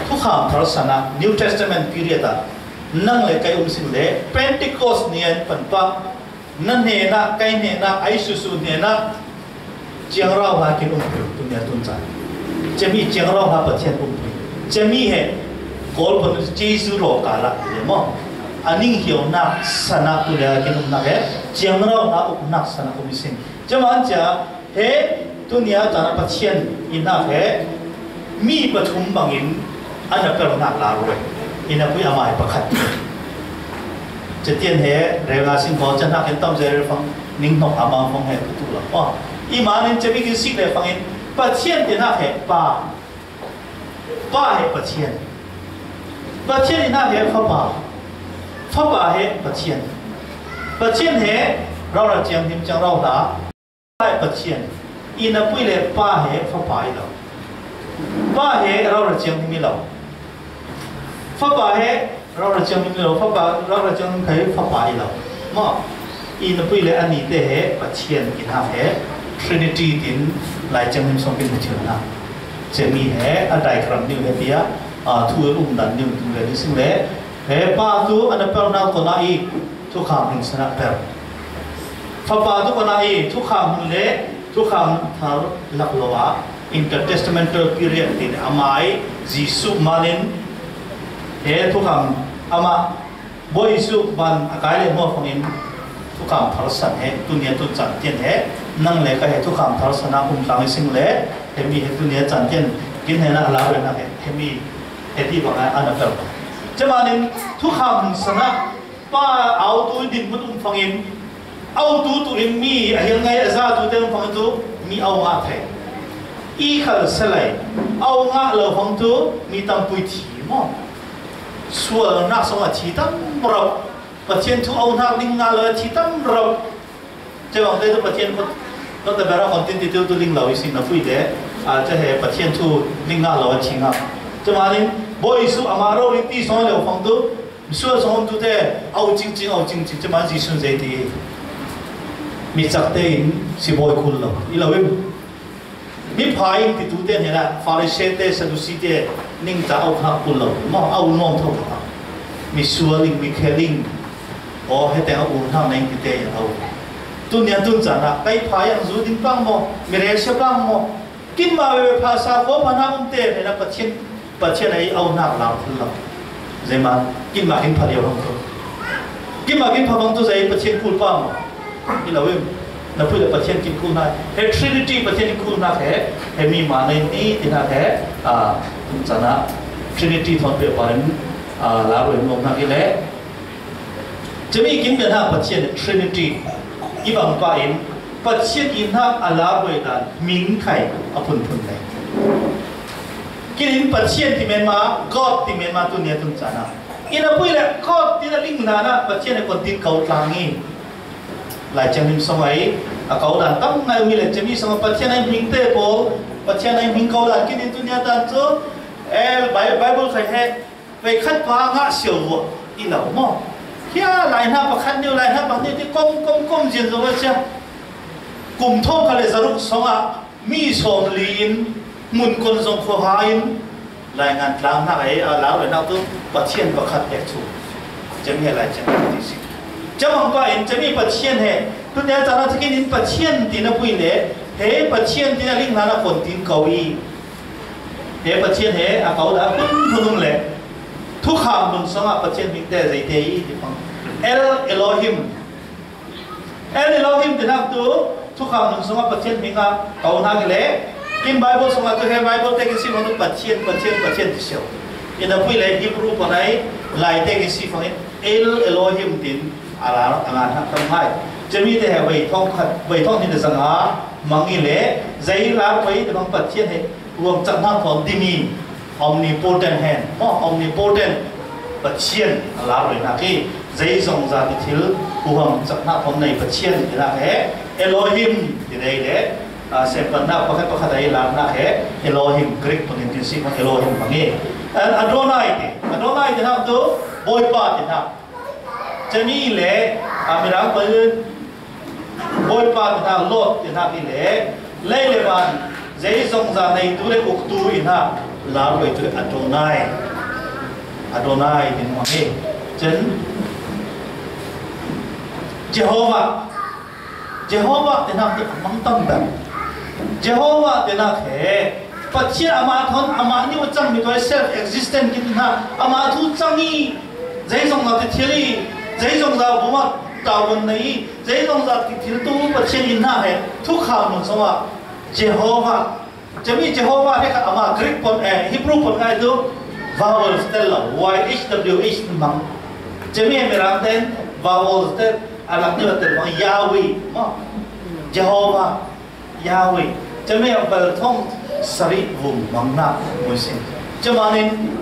Thukham thar sana, New Testament period ah, nang le kei um sing le, Pentecost ni an pan pa, na hnena, kei hnena, ai susu hnena, ciangrau ha kin um pui, tu nia tun cang. Cemi ciangrau ha Pathian um pui. Cemi he, kawl pan Jesu raw ka la, le maw. A ning hiau nak sana tu nia kin um nak he, ciangrau ha um nak sana um i sing. Cema an cia, he, tu nia cana Pathian in nak he, mi pathum bangin, an a pel nak la ruai. Ina pui amai pakhat. Cetian he, rel nga sing kawl cana kin tam zer fang, ning nok amang fang he, tu la. Oh, i manin cemi kin sik le fangin, Pathian te nak he, pa. Pa he Pathian. Pathian in nak he, Fapa. Fapa he Pathian. Pathian he, rau ra ciang him ciang rau la. Pa he Pathian. Ina pui le pa he Fapa i lo. Pa he rau ra ciang him i lo. Fapa he rau ra ciang him i lo. Fapa rau ra ciang him khai Fapa i lo. Maw. Ina pui le ani te he Pathian in hak he Trinity tin lai ciang him song kin Pathian na. Cemi he a diagram niu he pia, a, thu um dan niu tu le ni sing le. He pa tu ana per na ko na i thukham hing sana per. Fapa tu ko na i thukham hun le thukham thar lak lo a intertestamental period tin amai Jesu manin he thukham ama Bawi Jesu ban a kai le hmuafangin thukham thar san he tunia tun cang tian he nang le ka he thukham thar sana um tlang i sing le hemi he tunia cang tian kin he na a la rena he hemi he ti bang a ana per. Cemanin thukham sana pa au tu din mun um fangin Au tu tu in mi a hial ngai a za tu te fang tu mi au ngah thei. I khal salai au ngah lo fang tu mi tampui thi maw. Sual nak song a thi tam rau. Pathian thu au nak ning ngah lo a thi tam rau. Cebang te tu Pathian khut Doctor Bera kon tin ti tu tu ling lo i sing na pui te. A ce he Pathian thu ning ngah lo a thi ngah. Cemanin Bawi Jesu ama rau ri ti song lo fang tu Misual song tu te au cingcing au cingcing cima Jesu zei ti. Mi cak te in si bawi kul lo. I lo in. Mi pha in ti tu te hena Pharisee te Sadducee te ning ta au hak kul lo. Maw au nuam tho ka. Misual in mi kheling. O he te au hak nei ti te au. Tunia tun cana kai pha yang zu ding pang maw. Mi rel sia pang maw. Kinmah ve ve phasa khuapha nak um te hena Pathian, Pathian a i au nak lau thil lo. Zeima, kinmah kin pha liau hang tu. Kinmah kin pha bang tu zei Pathian kul pa maw. I lo im. Na pui le Pathian kin kul nak. He Trinity Pathian kin kul nak he. He mi ma nei ni ti nak he. A, tum cana Trinity thon pe parin, a, la roi mong nak i le. Cemi kin bia hna Pathian Trinity i bang pah in Pathian i hnak a lar roi dan hming khai a phunphun nei. Kin in Pathian ti menma, God ti menma tu nia tun caan ah. Inn a pui le God ti na ling hna na Pathian a kon tin ko tlang i. Lai Thianghlim song ai a ko dan tam ngai mi le cemi song Pathian ai hming te pawl, Pathian ai hming ko dan kin in tu nia tan cu, eh, Bi-, Bible khai he, vei khat pa ngah sio vua i lo maw? Hia lai hna pakhat niu, lai hna pakhat niu ti kom, kom, kom zian zo a cia. Kum thawng khat le zaruk song ah mi sawmli in, mun kon zong khuaha in, Laingan tlang hnak he a lau le hnak tu Pathian pakhat pek cu cem he lai cem ti si. Cem ang pa in cem i Pathian he tu nia caan ah tikin in Pathian ti na pui le he Pathian ti na ling hna na kon tin ko i he Pathian he a ko dah hun hun um le thukham nun song ah Pathian hming te zei te i ti pang El Elohim El Elohim ti hnak tu thukham nun sungah Pathian hming ah ko hnak le in Bible sungah tu he Bible te kin si hmang tu Pathian, Pathian, Pathian ti sio. In a pui le Hebrew panai lai te kin si fangin El Elohim tin a la a ngan hnak tam hai. Cemi te he vei thong khat, vei thong hnih le zanga mang i le zei lar vei te bang Pathian he ruang cak hnak thawn timi Omnipotent hand, maw, omnipotent Pathian a lar roi hnak i zeizong za ti thil huham cak hnak thawn nei Pathian ti hnak he Elohim ti dei le, aa, sempatnak pakhat pakhat a i lar hnak he Elohim Greek panin tin si hmang Elohim hmang i. Adonai ti, Adonai ti hnak tu Bawipa ti hnak. Cemi le, aa, Mirang panin Bawipa ti hnak, Lord ti hnak i le, lei le van, zeizong za neitu le uktu i hnak, lar roi tu Adonai. Adonai ti hmang hi. Cun Jehovah. Jehovah ti hnak tu a mang tam bak. Jehovah ti hnak he Pathian amah thawn amah nih a cangmi tu self existent kin hna amah thu cang i zeizong za ti thil i zeizong za buma tawn nei i zeizong za ti thil tu Pathian in hna he thukham nun sungah Jehovah. Cemi Jehovah he kha amah Greek pon, eh, Hebrew pon ngai tu vowels tel lo, Y H W H mang. Cemi he Mirang ten vowels tel a lak ni tel mang Yahweh, maw? Jehovah. Yahweh. Cami a bal thong sarih vum mang na muisin. Camanin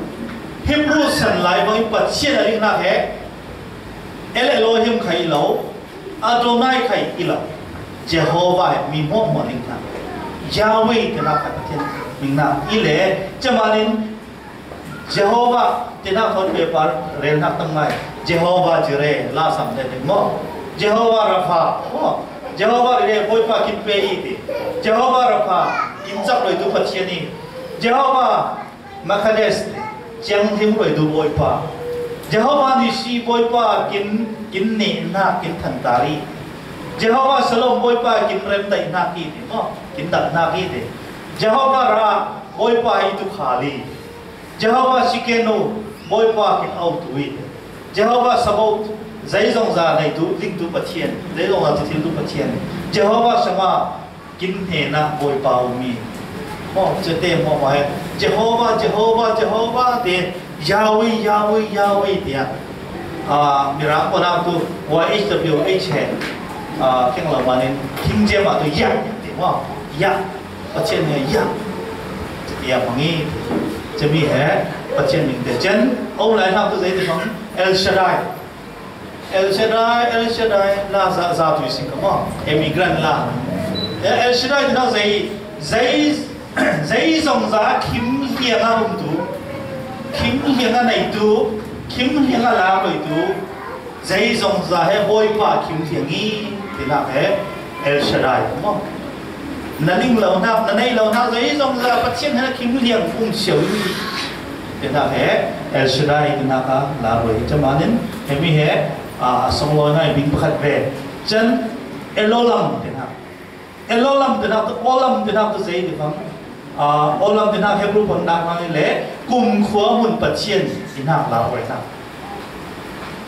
Hebrew san lai bang Pathian a ling hnak he El Elohim khai i lo, Adonai khai i lo. Jehovah he mi hmuahhmuah ling hna. Yahweh te nak Pathian ling hna. I le camanin Jehovah tinak thawn pehpar rel hnak tam ngai. Jehovah Jireh, la sam te ding maw? Jehovah Rapha, maw? Jehovah Jireh, Bawipa kin pe i ti. Jehovah Rapha, kin cak roi tu Pathian i. Jehovah Makades, ciang him roi tu Bawipa. Jehovah Nisi, Bawipa kin, kin neh hnak, kin thantar i. Jehovah Shalom, Bawipa kin remdaih hnak i ti maw? Kin dak hnak i ti. Jehovah Ra, Bawipa i tukhal i. Jehovah Tsidkenu, Bawipa kin autu i. Jehovah Sabaoth, zeizong za neitu, dingtu Pathian, zeizong za tithiltu Pathian. Jehovah Shammah, kin hnenah Bawipa um i. Maw, cete maw, maw he. Jehovah, Jehovah, Jehovah, te, Yahweh, Yahweh, Yahweh, tiah. Ah, Mirang panak tu, Y H W H he. Ah, keng lo manin, King James ah tu, Yah, te, maw, Yah. Pathian he Yah. Cutiah hmang i, cumi he Pathian min te cen. Au lai hnak tu zei ti hmang El Shaddai. El Shaddai, El Shaddai, la za, za tu i sing ka maw. Immigrant la. El Shaddai ti hnak zei, zei, zei zong za khim hliang a um tu. Khim hliang a nei tu. Khim hliang a la roi tu. Zeizong za he Bawipa khim hliang i tinak he El Shaddai maw? Na ning lo hnak, na nei lo hnak, zeizong za Pathian he khim hliang um sio i tinak he El Shaddai tinak a la roi. Camanin hemi he, a, a song lo ngai bing pakhat ve. Cun Elolam tinak. Elolam tinak tu, Olam tinak tu zei ti bang. Ah, Olam tinak Hebrew pon nak hmang i le kumkhua hmun Pathian i hnak lau roi hna.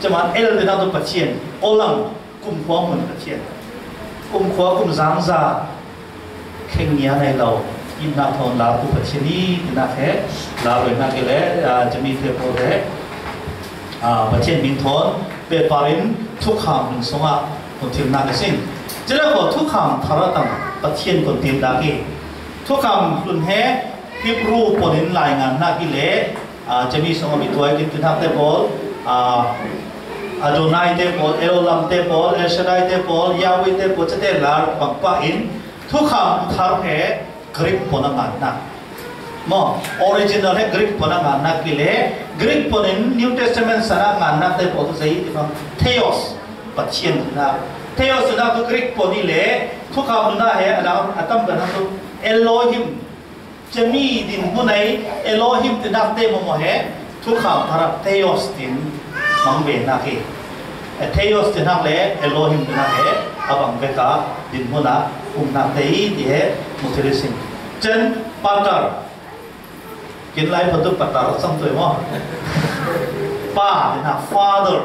Caman El tinak tu Pathian, Olam kumkhua hmun Pathian. Kumkhua kum zangza kheng nia nei lo i hnak thawn lau tu Pathian i tinak he lau roi hnak i le, ah, cami te pawl he, ah, Pathian min thawn pehpar in Thukham hlun sungah hun thim nak a sin. Cila ko thukham thar a tang Pathian kon tim nak i. Thukham hlun he Hebrew ponin lai ngan nak i le, ah, cemi sungah mi tuai kin kin hak te pawl, ah, Adonai te pawl, Elolam te pawl, El Shaddai te pawl, Yahweh te pawl, cete lar bang pa in thukham thar he Greek pon a ngan nak. Maw, original he Greek pon a ngan nak i le, Greek pon in New Testament sana ngan nak te pawl tu zei ti fang theos, Pathian ti nak. Theos ti nak tu Greek pon i le, thukham tu na he, a dang, a tam ka na tu Elohim. Cemi din hmun ei, Elohim ti nak te maw maw he, thukham thar a theos tin mang ve nak i. E, theos ti nak le, Elohim ti nak he, a bang ve ka din hmun a, um nak te i ti he, mu thil i sin. Cen, pater. Kin lai pa tu pater sang tu i maw. Pa, ti nak, father.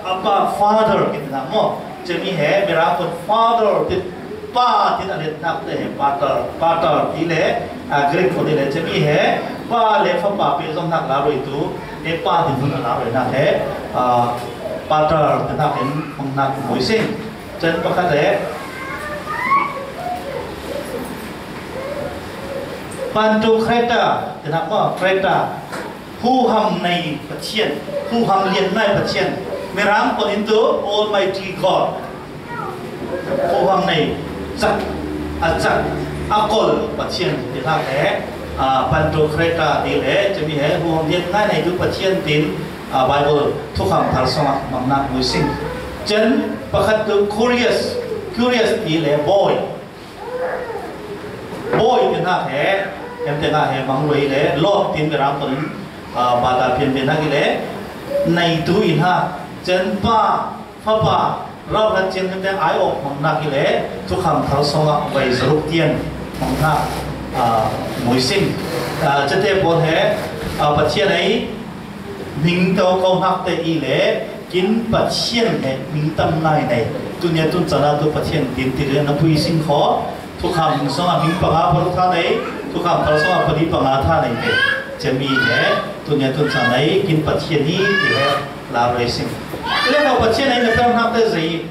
Abba, father, kin ti nak maw. Cemi he, Mirang pon father, ti pa, ti na let nak te he, pater, pater, ti le, a, Greek pon ti le, cemi he, pa le, fa pa, pe zong nak la roi tu, e pa, ti hmun la roi nak he, a, pater, ti nak in, hong nak mui sing. Cen pakhat he, Pantokrator, ti nak maw, Krator. Huham nei Pathian, huham lian nai Pathian. Mirang pon in tu Almighty God. Huham nei, chak, a chak, a kol Pathian ti hak he, a, Pantokrator ti le, cemi he, huham lian nai nei tu Pathian tin, a, Bible thukham thar sungah mang nak mui sing. Cen pakhat tu Kurios, Kurios ti le, boy. Boy ti nak he, em te nak he, mang roi le, Lord tin Mirang pon in, a, bata pian pian nak i le, nei tu i nak, cen pa, fa pa, rau hlat cin em te ai ok mang nak i le, thukham thar sungah vai zaruk tian mang nak, a, mui sing. A, cete pawl he, a, Pathian ei, Ning tau kau hnak te i le, kin Pathian he ning tam ngai nei. Tunia tun cana tu Pathian tin ti le na pui sing kho. Thukham song a ning panga paru tha nei. Thukham thar song a pali panga tha nei te. Cemi he, tunia tun cana i kin Pathian i ti he la roi sing. Ti le kau Pathian ei na per hnak te zei.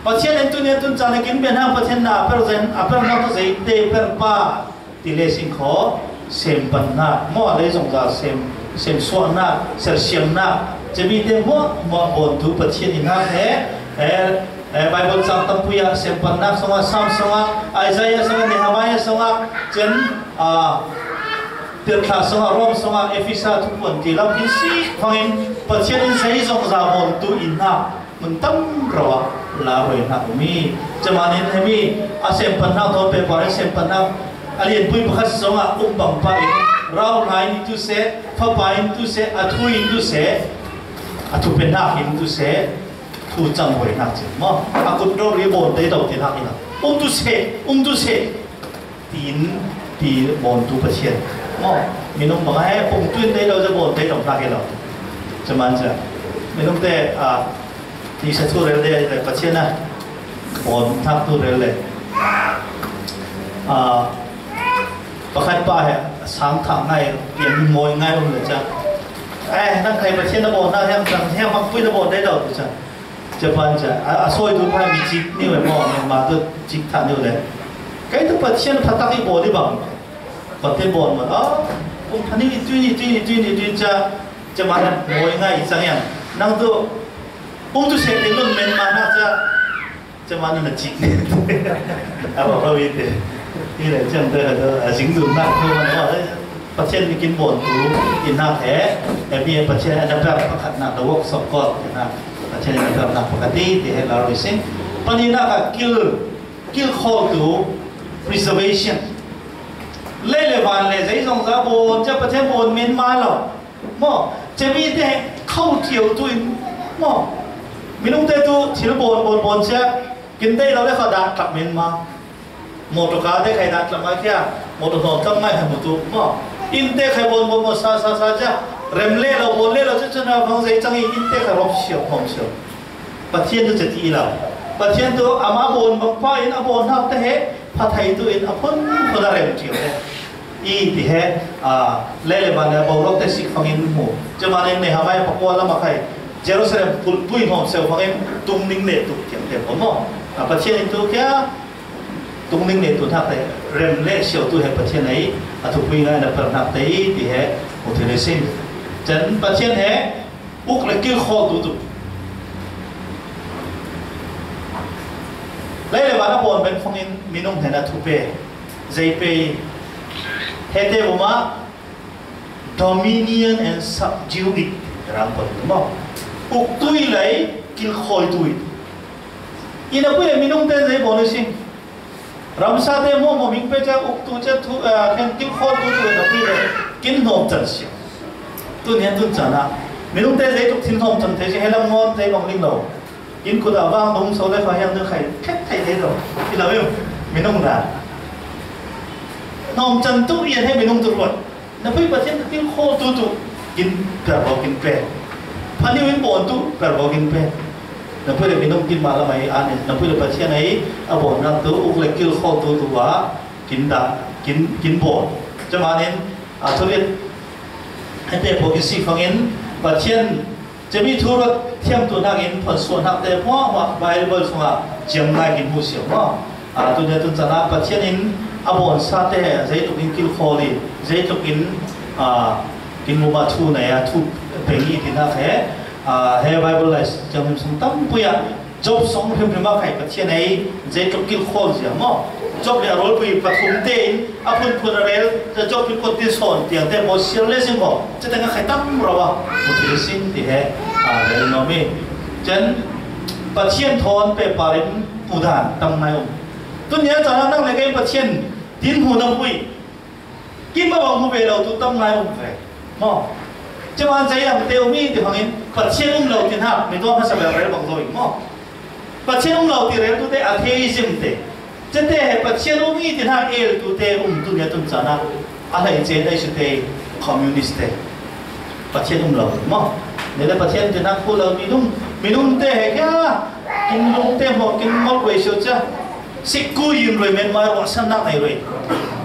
Pathian in tunia tun cana kin bian hang Pathian na per zen, a per hnak te zei te per pa. Ti le sing kho, sem pan hna, maw a lei zong za sem, sem suah hna, sersiam hna, cemi te hmuah, hmuah bawn tu Pathian i hnak he, eh, eh, Bible cang tampui ah sem pan hnak song ah, Sam song ah, Isaiah song ah, Nehemiah song ah, cen, ah, Tirthlah song ah, Rom song ah, Efesa thupuan ti lam in si fangin Pathian in zei zong za bawn tu i hna. Mun tam rau ah la roi hna um i, camanin hemi a sem pan hna thawn pehpar in sem pan hna a lianpui pakhat zong ah um bang pah in, rau hna in tu seh, fapa in tu seh, a thu in tu seh, a thu pen hnak in tu seh, thu cang roi hnak cin maw, a kut rori bawn te do te hnak in um tu seh, um tu seh. Tin, ti bawn tu Pathian. Maw, minung bang he pung tuin dei lo, ze bawn dei lo hnak i lo. Caman cia. Minung te, a, ti sa tu rel dei le Pathian a. Bawn hnak tu rel le. A, pakhat pa he, sang thang ngai, pian mawi ngai um le cia. Eh, nang khai Pathian na bawn hnak hiam, nang hiam hak pui na bawn dei lo cia. Japan cia, a, a sawi tu pa mi cik niu e maw, Myanmar tu cik thah niu le. Kei tu Pathian phatak i bawl i bang. Pathian bawl man, a, kum thani i tui, i tui, i tui, i tui cia, cia man, mawi ngai i cang yang. Nang tu, kum tu sek te lun men man hak cia, cia man na cik. A, ba, ba, wi te. I le, ciang te, a, a, zing dun nak tu man, a, Pathian nih kin bawn tu i hnak he, he mi he Pathian a na per pakhat nak, the works of God i hnak. Pathian a na per nak pakhat i ti he lar i sin. Pani nak a kil, kil khawl tu, preservation. Lei le van le zei zong za bawn, cia Pathian bawn men ma lo. Maw, cia mi te kho cio tu in, maw. Minung te tu thil bawn, bawn, bawn cia, kin dei lo le kha dah tak men ma. Motor car te khai dah tlam ai kia, motor hnawm tlam ngai kha mu tu, maw. In te khai bawn bawn bawn sa sa sa cia, rem le lo, bawn le lo cia cia na bang zei cang i in te khai rawp siau, hnawm siau. Pathian tu cia ti lo. Pathian tu ama bawn bang pa in a bawn hnak te he, pha thei tu in a phun phun a rem cio he. I ti he, a, le le ba le baw lawk te sik fangin mu. Cia ma le ne ha mai pakua lam a khai. Jerusalem pul-, pui hnom seu fangin tungning le tu tiang te pom maw. A Pathian in tu kia tungning le tu hnak te rem le siau tu he Pathian ei a thupui ngai na per hnak te ti he mu thei le sin. Chan Pathian he uk le kil khol tu tu. Lei le van a pon ben fangin minung he na thupe, zeipe he te uma dominion and subdue it. Rang pon tu maw. Uk tui lei kil khol tu it. Ina pui le minung ten zei bol le sin. Ramsa te mo mo ming pe cha uk tu cha thu, ah, khen kil khol tu tu na pui le kin hnom chan sia. Tu nian tun chan a. Minung te zei tuk thin hnom chan te si he lam ngon te bang ling lo. Kin kut a vang bung so le fa hiang ne khai khet thei thei lo. Ki lo em. Minung na. Hnom chan tu ian he minung tu ruat. Na pui Pathian kin khol tu tu kin per bo kin pe. Phani win bon tu per bo kin pe. Na pui le minung kin ma la mai an na pui le Pathian ei a bon nak tu uk le kil khol tu tu wa kin da kin kin bon. Chamanin a thulit hete po kin si fangin Pathian Cemi thu ruat thiam tu hnak in phon suan hnak te hmuahhmuah Bible sungah ciam ngai kin hmu siau maw. Ah, tu nia tun chan ah Pathian in a bawn sa te zeitluk in kil khawl i, zeitluk in, ah, kin muma thu nei a thu peng i ti hnak he, ah, he Bible lai ciam him sung tam pui ah Job sung hrim hrim ah khai Pathian ei zeitluk kil khawl zia maw. Job le a rualpui pathum tein a phunphun a rel, Job hi kut ti sawn tiang te maw sial le sin maw. Cete nga khai tam rau a, mu thil sin ti he, a, rel no mi. Cen Pathian thawn pe parin mu dan tam ngai um. Tun nia chan nang le kei Pathian din hmu na pui. Kin ma bang hmu ve lo tu tam ngai um ve. Maw. Ceman zei lam te um i ti hangin Pathian um lo ti hnak mi tuan hmasa bel rel bang zo i maw. Pathian um lo ti rel tu te atheism te. Cete he Pathian um i ti hnak el tu te um tu nia tun chan ah. A hlei cen ei su te communist te. Pathian um lo maw. Nia le Pathian ti hnak khu lo minung, minung te he kia. Kin lung te maw, kin mol kuai sio cha. Sikku yin roi men mai ruah san nak nai roi.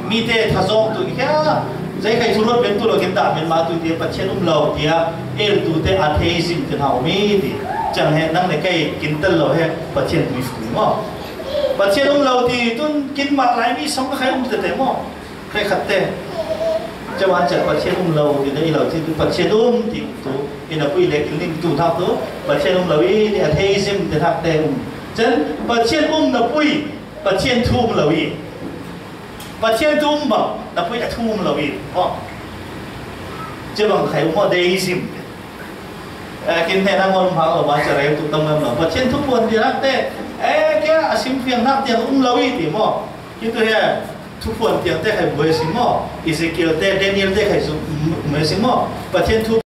Mi te thazawng tu kia. Zei khai thu ruat ben tu lo kin dah men ma tu tia Pathian um lo tia. El tu te atheism te hau mi ti. Cang he nang le kei kin tel lo he Pathian mi fu maw. Pathian um lo ti tun kin mat lai mi song khai um te te maw. Khai khat te. Ceman chan Pathian um lo ti te i lo ti tu Pathian um ti tu. I na pui le kin ling tu hnak tu. Pathian um lo i ni atheism te hnak te um. Chan Pathian um na pui. Pathian thu um lo i. Pathian thu um bang, na pui a thu um lo i. Oh. Cia bang khai um aw deism. Eh, kin hne na ngon um hang lo ma cia rei tu tam ngam lo. Pathian thu puan ti nak te. Eh, kia a sim fiang nak tiang um lo i ti maw. Ki tu he thu puan tiang te khai buai si maw. Ezekiel te, Daniel te khai su um si maw. Pathian thu